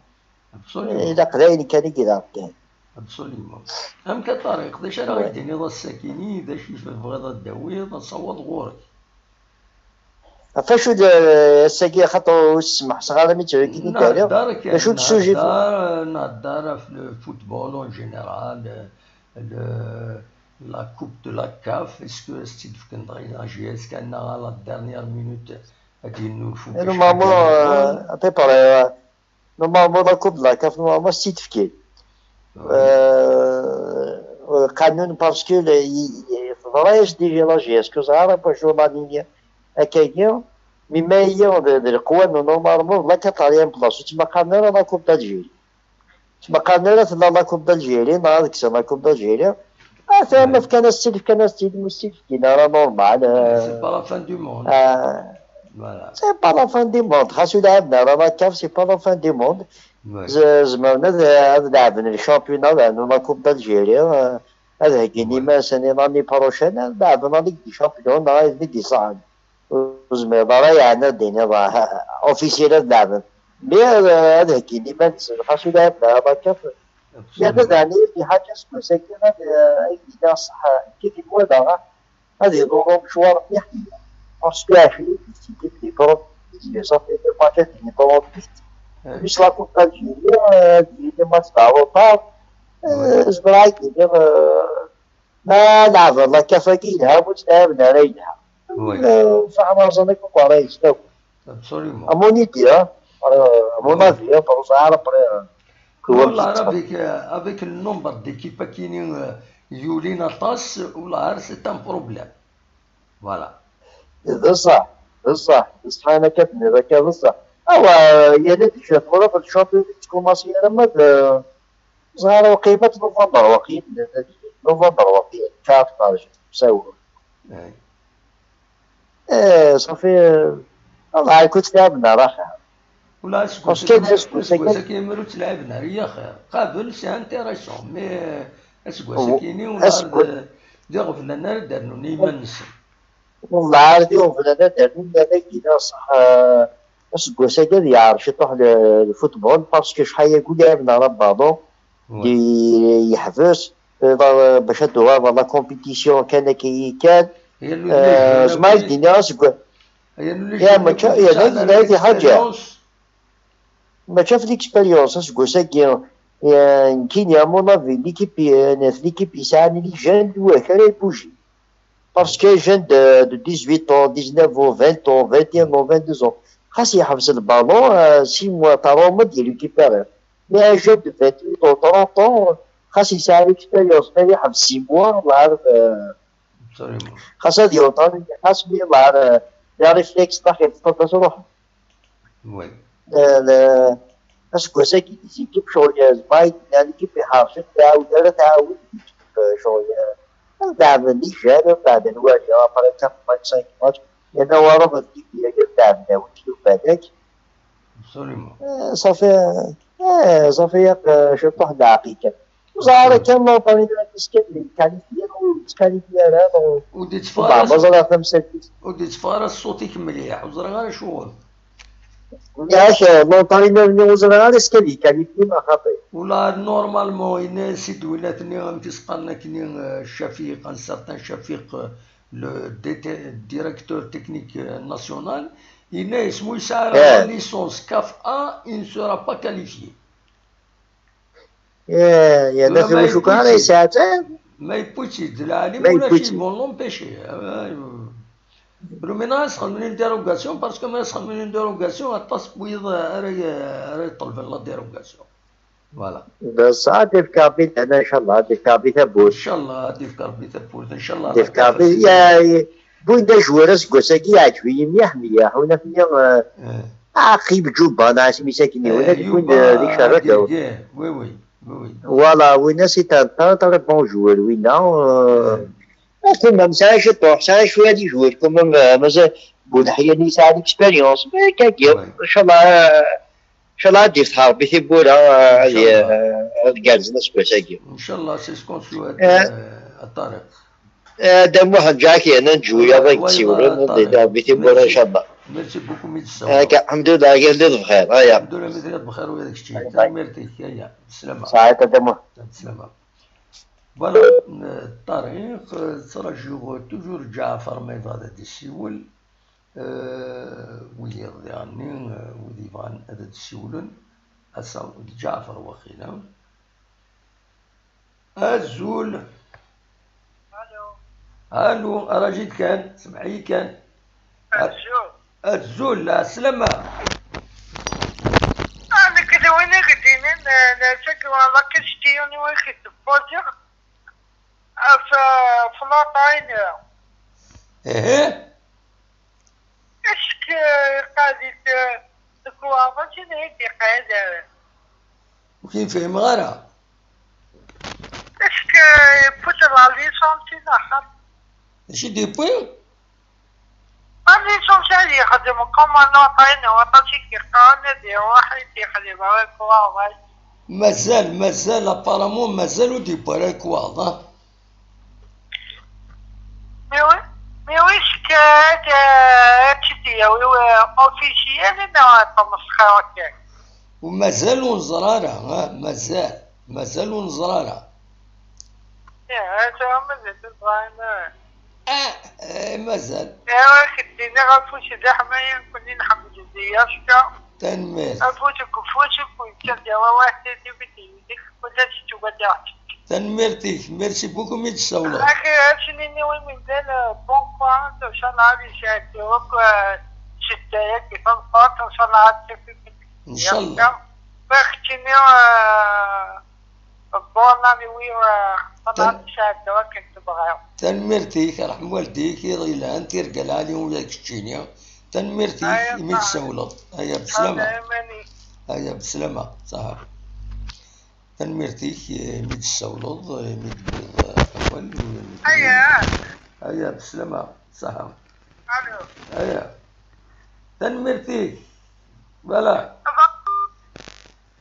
Absolument. Ilaq d ayen kan i ilaq kan. Absolument. Amek a Ṭariq, d acu ara ɣ-d-tiniḍ ass-akini, d acu i tebɣiḍ ad d-tawiḍ, asawaḍ ɣur-k? Ɣef wacu d, ass-agi, axaṭer ur s-smeḥseɣ ara mi ttɛuggin i d-rriɣ. Nhedder kan, d acu d sujet? Nhedder, nhedder ɣef le football en général, le, la coupe de la CAF, est-ce que s-tt-id-fken dɣa i la J S K neɣ à la dernière minute ad d-yennulfu? Normalement, euh, à peu près, euh, normalement, la coupe de la CAF, normalement, s-tt-id-fken. Euh, qanun, parce que le, i, i, teḍra-yas déjà la J S K, ẓriɣ ara pas jour la ligne akkagi, mi ma ihi d, d leqwanen, normalement, la quatrième place, ur ttmaqalen ara la coupe d'Algérie. Ur ttmaqalen ara tella la coupe d'Algérie, neɣ ad kksen la coupe d'Algérie. Ah, tama fkan-as-tt-id, fkan-as-tt-id, ur s-tt-id-fkin ara normal. C'est pas la fin du monde. Voilà. C'est pas la fin du monde. Xas ur lɛiben ara la CAF, c'est pas la fin du monde. Z-, zemren ad, ad lɛeben le championnat, ad rnun la coupe d'Algérie, euh, ad heggin iman-nsen i l'année prochaine, ad lɛeben la Ligue des Champions, neɣ ayen i d-iṣaḥen. Ur zmireḍ ara, yeɛni, ad d-tiniḍ, ah, officiel ad lɛeben. Mais, euh, ad heggin iman-nsen, xas ur lɛiben ara la CAF. Yerna daɛni lḥaǧa seg wass-agi, ad, euh, ay d-iniɣ ṣṣeḥ, kif i walaɣ, ad iḍuru mecwar mliḥ. Parce que ɛecrin di tikkelt di Brunei, di Brunei, di Brunei, plus la coupe d'Algérie, euh, di les matchs de retard, euh, zemreɣ ad k-iniɣ, euh, ma leɛben la CAF-agi yelha, ma ur tt-lɛiben ara yelha. Euh, faɛmaẓen akk ara yezla. Absolument. À mon idée, hein. Euh, à mon avis, hein, par exemple, après, euh, que... Non, là, avec, euh, avec le nombre d'équipes qui nous, euh, yulin aṭas, là, c'est un problème. Voilà. D ṣṣeḥ, d ṣṣeḥ, d ṣṣeḥ, ayen akka tenniḍ akka, d ṣṣeḥ. Awa, yerna d kra tɣura, d champion tettkumaṣi alamma d, ẓer, waqila d november, waqila d november, waqila d quatre, ur sawul. Eh, ṣafi, eh, Allah, écoute, tɛebna, raxa. Ula aseggas-agi, aseggas-agi, aseggas-agi, mi ur ttlaɛiben ara, yaxir. Qabel, c'est intéressant, mais, eh, aseggas-agi-ni, ula d, d iɣeblan ara d-rnun i yiman-nsen. Wellah, ar d iɣeblan ad d-rnun, ma d agina, ṣaḥ, eh, aseggas-agi ad yeɛreq ciṭuḥ le, le football, parce que acḥal-agi ur lɛiben ara ballon, di, yeḥbes, eh, bac ad d-tuɣal la compétition kan akka i kan. Eh, zemreɣ ad d-iniɣ aseggas, ya, mačči, ya, d ayen, d ayen, ḥaǧa. Mačči ɣef l'expérience, aseggas-agi, eh, nekkini, à mon avis, l'équipe, eh, l'équipe yesɛan les jeunes, d wakal ara ibuji. Parce que les jeunes de, de dix-huit ans, dix-neuf ans, vingt ans, vingt et un ans, vingt-deux ans, xas yeḥbes le ballon, euh, six mois, trois mois, il récupère. Mais un jeune de vingt-huit ans, trente ans, xas yesɛa l'expérience, ma yeḥbes six mois, la, euh, xas ad yenṭerni, xas mi la, euh, les réflexes, la, il faut pas se... Oui. Le, le, aseggas-agi, les équipes, ccɣel, euh, Zmaï, il y a une équipe iḥercen, tɛawed ara tɛawed, euh, ccɣel, euh, ad lɛeben les jeunes, ad lɛeben wali, après quatre matchs, cinq matchs, yerna wayeḍ n l'équipe-agi ad lɛeben, euh, wid yuban-ak. Absolument. Euh, ça fait, euh, ça fait, euh, ciṭuḥ n leɛqel kan. Ẓer kan l'entraîneur-is kan, il qualifie, ur yettqualifie ara, ur d-itteffeɣ ara, ma ẓriɣ tamsalt-is. Ur d-itteffeɣ ara ṣṣut-ik mliḥ, ur ẓriɣ ara acuɣer. Yak, l'entraîneur-nni ur ẓriɣ ara est-ce que ad yequalifie neɣ xaṭi. Ula normalement, yenna-as i d winnat-nni, amek i s-qqaren akkenni, eh, Cafiq, un certain Cafiq, eh, le dé-, directeur technique, eh, national, yenna-as ma ur yesɛi ara la licence CAF A, il ne sera pas qualifié. Eh, yerna tura ma yewwi-tt-id, ma yewwi-tt-id, lɛali, ma ulac, ils vont l'empêcher. Luminance xedmen une dérogation, parce que ma xedmen une dérogation, aṭas n wiyaḍ ara, ara yeṭṭelben la dérogation. Voilà. Bessah, ad d-ifk Rebbi lehna, ncallah, ad d-ifk Rebbi tawwurt. Ncallah, ad d-ifk Rebbi tawwurt, ncallah. Ad d-ifk Rebbi, ya, win d ajwar aseggas-agi, yeɛǧeb-iyi mliḥ, mliḥ, win akkenni, eh, Aqib Ǧuba, neɣ asmi-s akken, eh, win ad win, eh, d icerrag. Oui, oui, oui, oui. Voilà, winna c'est un très, très bon joueur, winna, euh, eh, quand même, sɛan ciṭuḥ, sɛan cwiya d ijwar, quand même, euh, mazal Buneḥya-nni yesɛa l'expérience, mais kagi, inchallah, euh, inchallah ad d-ifteḥ Rebbi tiwwura, euh, ad, inchallah, euh, ad gerrzen aseggas-agi. Inchallah, c'est ce qu'on souhaite, eh, euh, à Tariq. Eh, Dda Muḥend, Jack, yerna n Juya, d ayen yessiwlen, ad d-yeddu Rebbi tiwwura, inchallah. Merci beaucoup, mi d-tessawleḍ. Akka, alḥemdulillah, akka telliḍ bxir, aya. Alḥemdulillah, mi telliḍ bxir, ula d keččini. Tanemmirt-ik, aya. Bislama. Saɛid, a Dda Muḥend. Bislama. Voilà, eh, Ṭariq, eh, ttṛajuɣ toujours Ǧaɛfar ma yebɣa ad d-yessiwel. Eh, wiyaḍ diɣenni, eh, wid yebɣan ad d-siwlen, ass-a d Ǧaɛfer waqila. Azul. Alu. Alu, araj-it kan, semmeḥ-iyi kan. Azul. Azul, ɛeslama. Ah, nekk d win i k-d-inin, eh, la question-inu i k-id-poziɣ. Ɣef, ɣef laṭay-nni. Ehe. Est-ce que iqad-it, eh, deg uɛḍas i d-iqad? Ur k-in-fhimeɣ ara. Est-ce que yewwi-d la licence i daxel? D acu i d-yewwi? La licence ad yexdem comme un autre, ayen waṭas i k-yeqqaren ad iruḥ ad yexdem avec uɛḍas. Mazal, mazal, apparemment, mazal ur d-yewwi ara lekwaɣeḍ, ah. Mais oui, mais oui, est-ce que, euh, ad tt-id-yawi, euh, officiel, neɣ ad temsexxir kan? U mazal ur neẓri ara, ah, mazal, mazal ur neẓri ara. Ih, ata mazal ur neẓri ara. Ah, eh, mazal. Awa, k-d-iniɣ afus d aḥmayan, nekkni nḥemmel-it, yacka. Tanemmirt. Afus deg ufus, ur yettak ara waḥed, ula d tuga. Tanemmirt-ik, merci beaucoup mi d-tessawleḍ. Ak-, ad s-nini i win yellan, euh, bon courage, ncallah ad yesɛeddi akk, euh, ccedda-agi tameqqrant, ncallah ad tafem. Ncallah. Ma keččini, euh, bon année, oui, euh, ncallah ad yesɛeddi akken tebɣiḍ. Tanemmirt-ik, ṛeḥm waldik, iḍ yelhan, tirga lɛali ula d keččini. Tanemmirt-ik imi d-tessawleḍ. Aya beslama. Aya beslama, ṣaḥa. Tanemmirt-ik, eh, imi d-tessawleḍ, eh, imi d-tewwiḍ, eh, awal, eh, imi d-, aya. Aya beslama, ṣaḥa. Alu. Aya. Tanemmirt-ik. Voilà.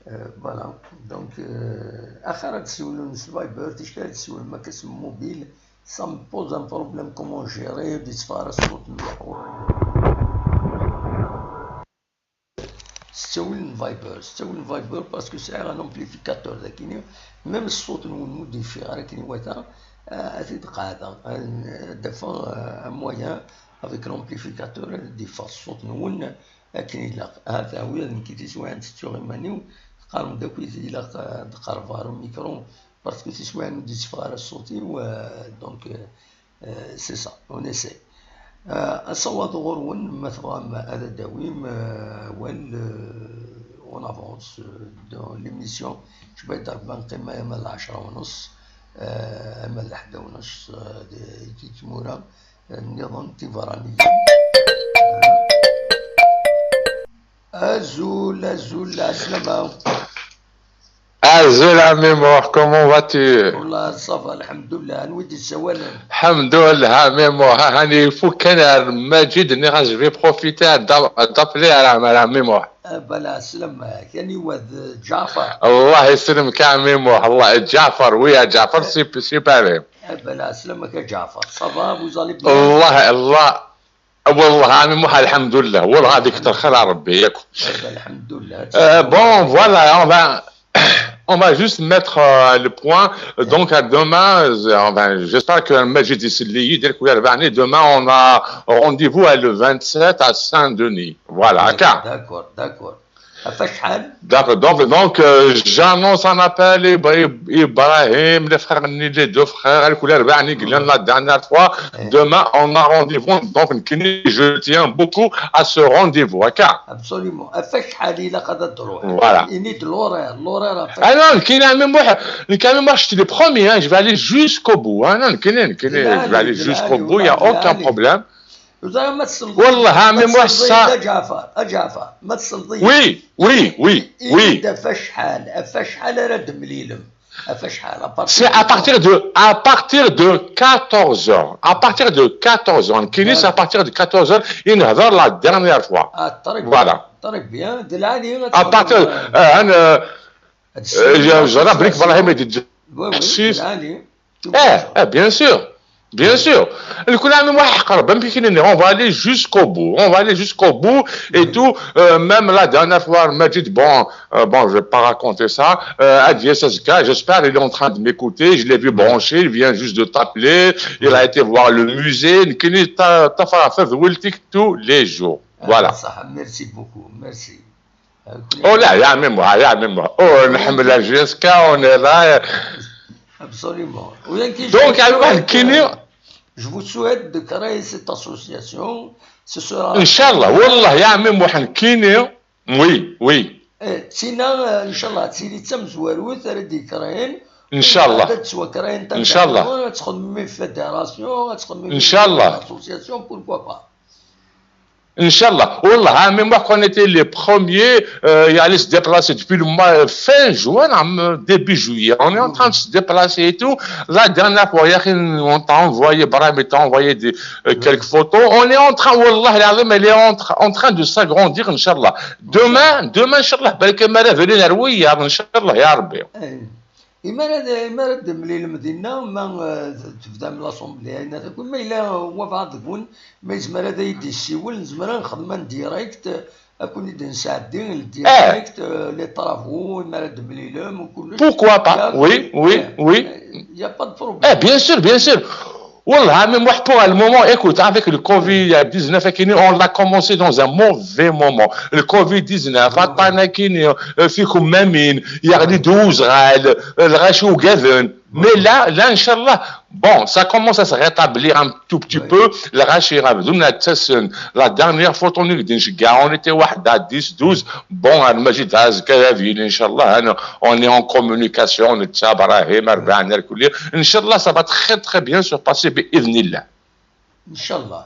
Eh, voilà. Donc, eh, axir ad d-siwlen s Viber, ticki ad d-siwlen akka s mobile, ça me pose un problème, comment gérer, d-itteffeɣ ara ṣṣut mliḥ. S ttawil n Viber, s ttawil n Viber, parce que sɛiɣ un amplificateur dagini, même ṣṣut-nwen ur d-yeffiɣ ara akken iwata, eh, ad t-id-qeɛdeɣ, ad d-afeɣ, eh, un moyen avec l'amplificateur ad d-yeffeɣ ṣṣut-nwen akken ilaq. Ahat ula d nekk tiswiɛin tettuɣ iman-iw, teqqarem-d akk ilaq, eh, ad d-qerbeɣ ɣer umikru, parce que tiswiɛin ur d-yetteffeɣ ara ṣṣut-iw, eh, donc, eh, Euh, c'est ça, on essaie. Euh, asawaḍ ɣur-wen, ma tebɣam ad d-tawim, euh, awal, euh, on avance, euh, dans l'émission. Jbed Rebbi, neqqim ama d lɛecṛa u nneṣ, euh, ama d lḥedd u nneṣ, euh, di, di tmura, euh, nniḍen tiberraniyin. Azul, azul, ɛeslama. Azul a Mimouh, comment vas-tu? Wallah, ça va, alḥemdullah. Anwa i d-yessawalen? Alḥemdullah a Mimouh. Ha, hani ifuk kan ar Majid, nniɣ-as, je vais profiter d'a-, d'appeler à, à Mimouh. Ah, bala, ɛeslama-k. Aniwa d Ǧaɛfar? Allah yesselmek a Mimouh. Allah, Ǧaɛfar, oui, a Ǧaɛfar, c'est, c'est pareil. Ah, bala, ɛeslama-k a Ǧaɛfar. Ça va, vous allez bien? Allah, Allah. Wallah, a Mimouh, alḥemdullah. Wallah, ɣadik terxel a Rebbi, yak. Alḥemdullah. Euh, bon, voilà, on va, on va juste mettre, euh, le point. Donc, à demain, euh, enfin, j'espère que Majid iselli-yi, dès que vous allez venir, demain, on a rendez-vous à le vingt-sept à Saint-Denis. Voilà, d'accord, d'accord. Ɣef acḥal? D'accord, donc, donc, euh, j'annonce un appel, Ibra-, Ibrahim, les frères, les deux frères, les couleurs, la dernière fois. Eh. Demain, on a rendez-vous, donc, je tiens beaucoup à ce rendez-vous, d'accord? Absolument. Ɣef acḥal ilaq ad d-truḥ? Voilà. Ini-d l'horaire, l'horaire ɣef... Ah non, nekkini a Mimouh, nekkini a Mimouh, je suis le premier, hein, je vais aller jusqu'au bout, hein, non, nekkini, nekkini, je vais aller jusqu'au bout, il y a aucun problème. Ẓriɣ ma tselḍeḍ. Wallah, a Mimouh, ça. A Ǧaɛfar, a Ǧaɛfar, ma tselḍeḍ. Oui, oui, oui, oui. Ini-d ɣef acḥal, ɣef acḥal ara d-temlilem. Ɣef acḥal, à partir de... C'est à partir de, à partir de quatorze heures. À partir de quatorze heures. Nekkini, c'est à partir de quatorze heures, i nehder la dernière fois. Ah, très bien. Voilà. Très bien. D lɛali. À partir, euh, euh, euh, je, je, Ibrahim, oui, oui, d lɛali. Eh, eh, bien sûr. Bien sûr. Le Koulami, moi, on va aller jusqu'au bout. On va aller jusqu'au bout et tout. Euh, même la dernière fois, Majid, bon, euh, bon, je vais pas raconter ça. Euh, Adieu, S S K, j'espère qu'il est en train de m'écouter. Je l'ai vu branché, il vient juste de t'appeler. Il a été voir le musée. Kini ta, ta fa, fa, tous les jours. Voilà. صح, merci beaucoup, merci. Oh là, il y a même moi, il y a même moi. Oh, on est là, on est là. Absolument. Oui, un qui- Donc, je- alors, Kini, Je vous souhaite de créer cette association. Ce sera. Inch'Allah, والله يا عمي محمد كيني. Oui, oui. Eh, Tina, euh, Inch'Allah, Tina, تمزوروت, elle dit créer. Inch'Allah. Ad tettwakren Inch'Allah. Ad txedmem fédération, ad txedmem Inch'Allah. Association, pourquoi pas. Inch'Allah. والله, hein, même moi, quand on était les premiers, euh, il allait se déplacer depuis le mois, euh, fin juin, hein, début juillet. On est en train de se déplacer et tout. La dernière fois, il y a une- on t'a envoyé, Brahim t'a envoyé des, euh, quelques photos. On est en train, والله العظيم, elle est en, tra- en train de s'agrandir, Inch'Allah. Demain, demain, Inch'Allah, بلكي مرة ذولين روية, Inch'Allah, يا ربي. Eh. Imar ad imar ad d-temlilem dinna, ma, eh, tebdam l'assemblée, ayen akk, ma yella wabɛaḍ deg-wen, ma yezmer ad iyi-d-yessiwel, nezmer ad nexdem en direct, eh, ad ken-id-nesɛeddi le direct, eh, les travaux, imar ad d-temlilem, kullec. Pourquoi pas? Ya, Oui, oui, eh, oui. eh, y a pas de Eh, problème. Bien sûr, bien sûr. والله, même moi, pour le moment, écoute, avec le Covid dix-neuf, on l'a commencé dans un mauvais moment. Le Covid dix-neuf, عطانا كيني, euh, فيكم مامين, يعني دوز غال, الغاشي وقاذن. Mais là, là, Inch'Allah, bon, ça commence à se rétablir un tout petit peu. الغاشي غابدون تسن. La dernière fois, on était واحد à dix, douze. Bon, المجد هاز كذا ville, Inch'Allah, hein, on est en communication, نتا إبراهيم, أربعة, نركلي. Inch'Allah, ça va très, très bien se passer, بإذن الله. Inch'Allah,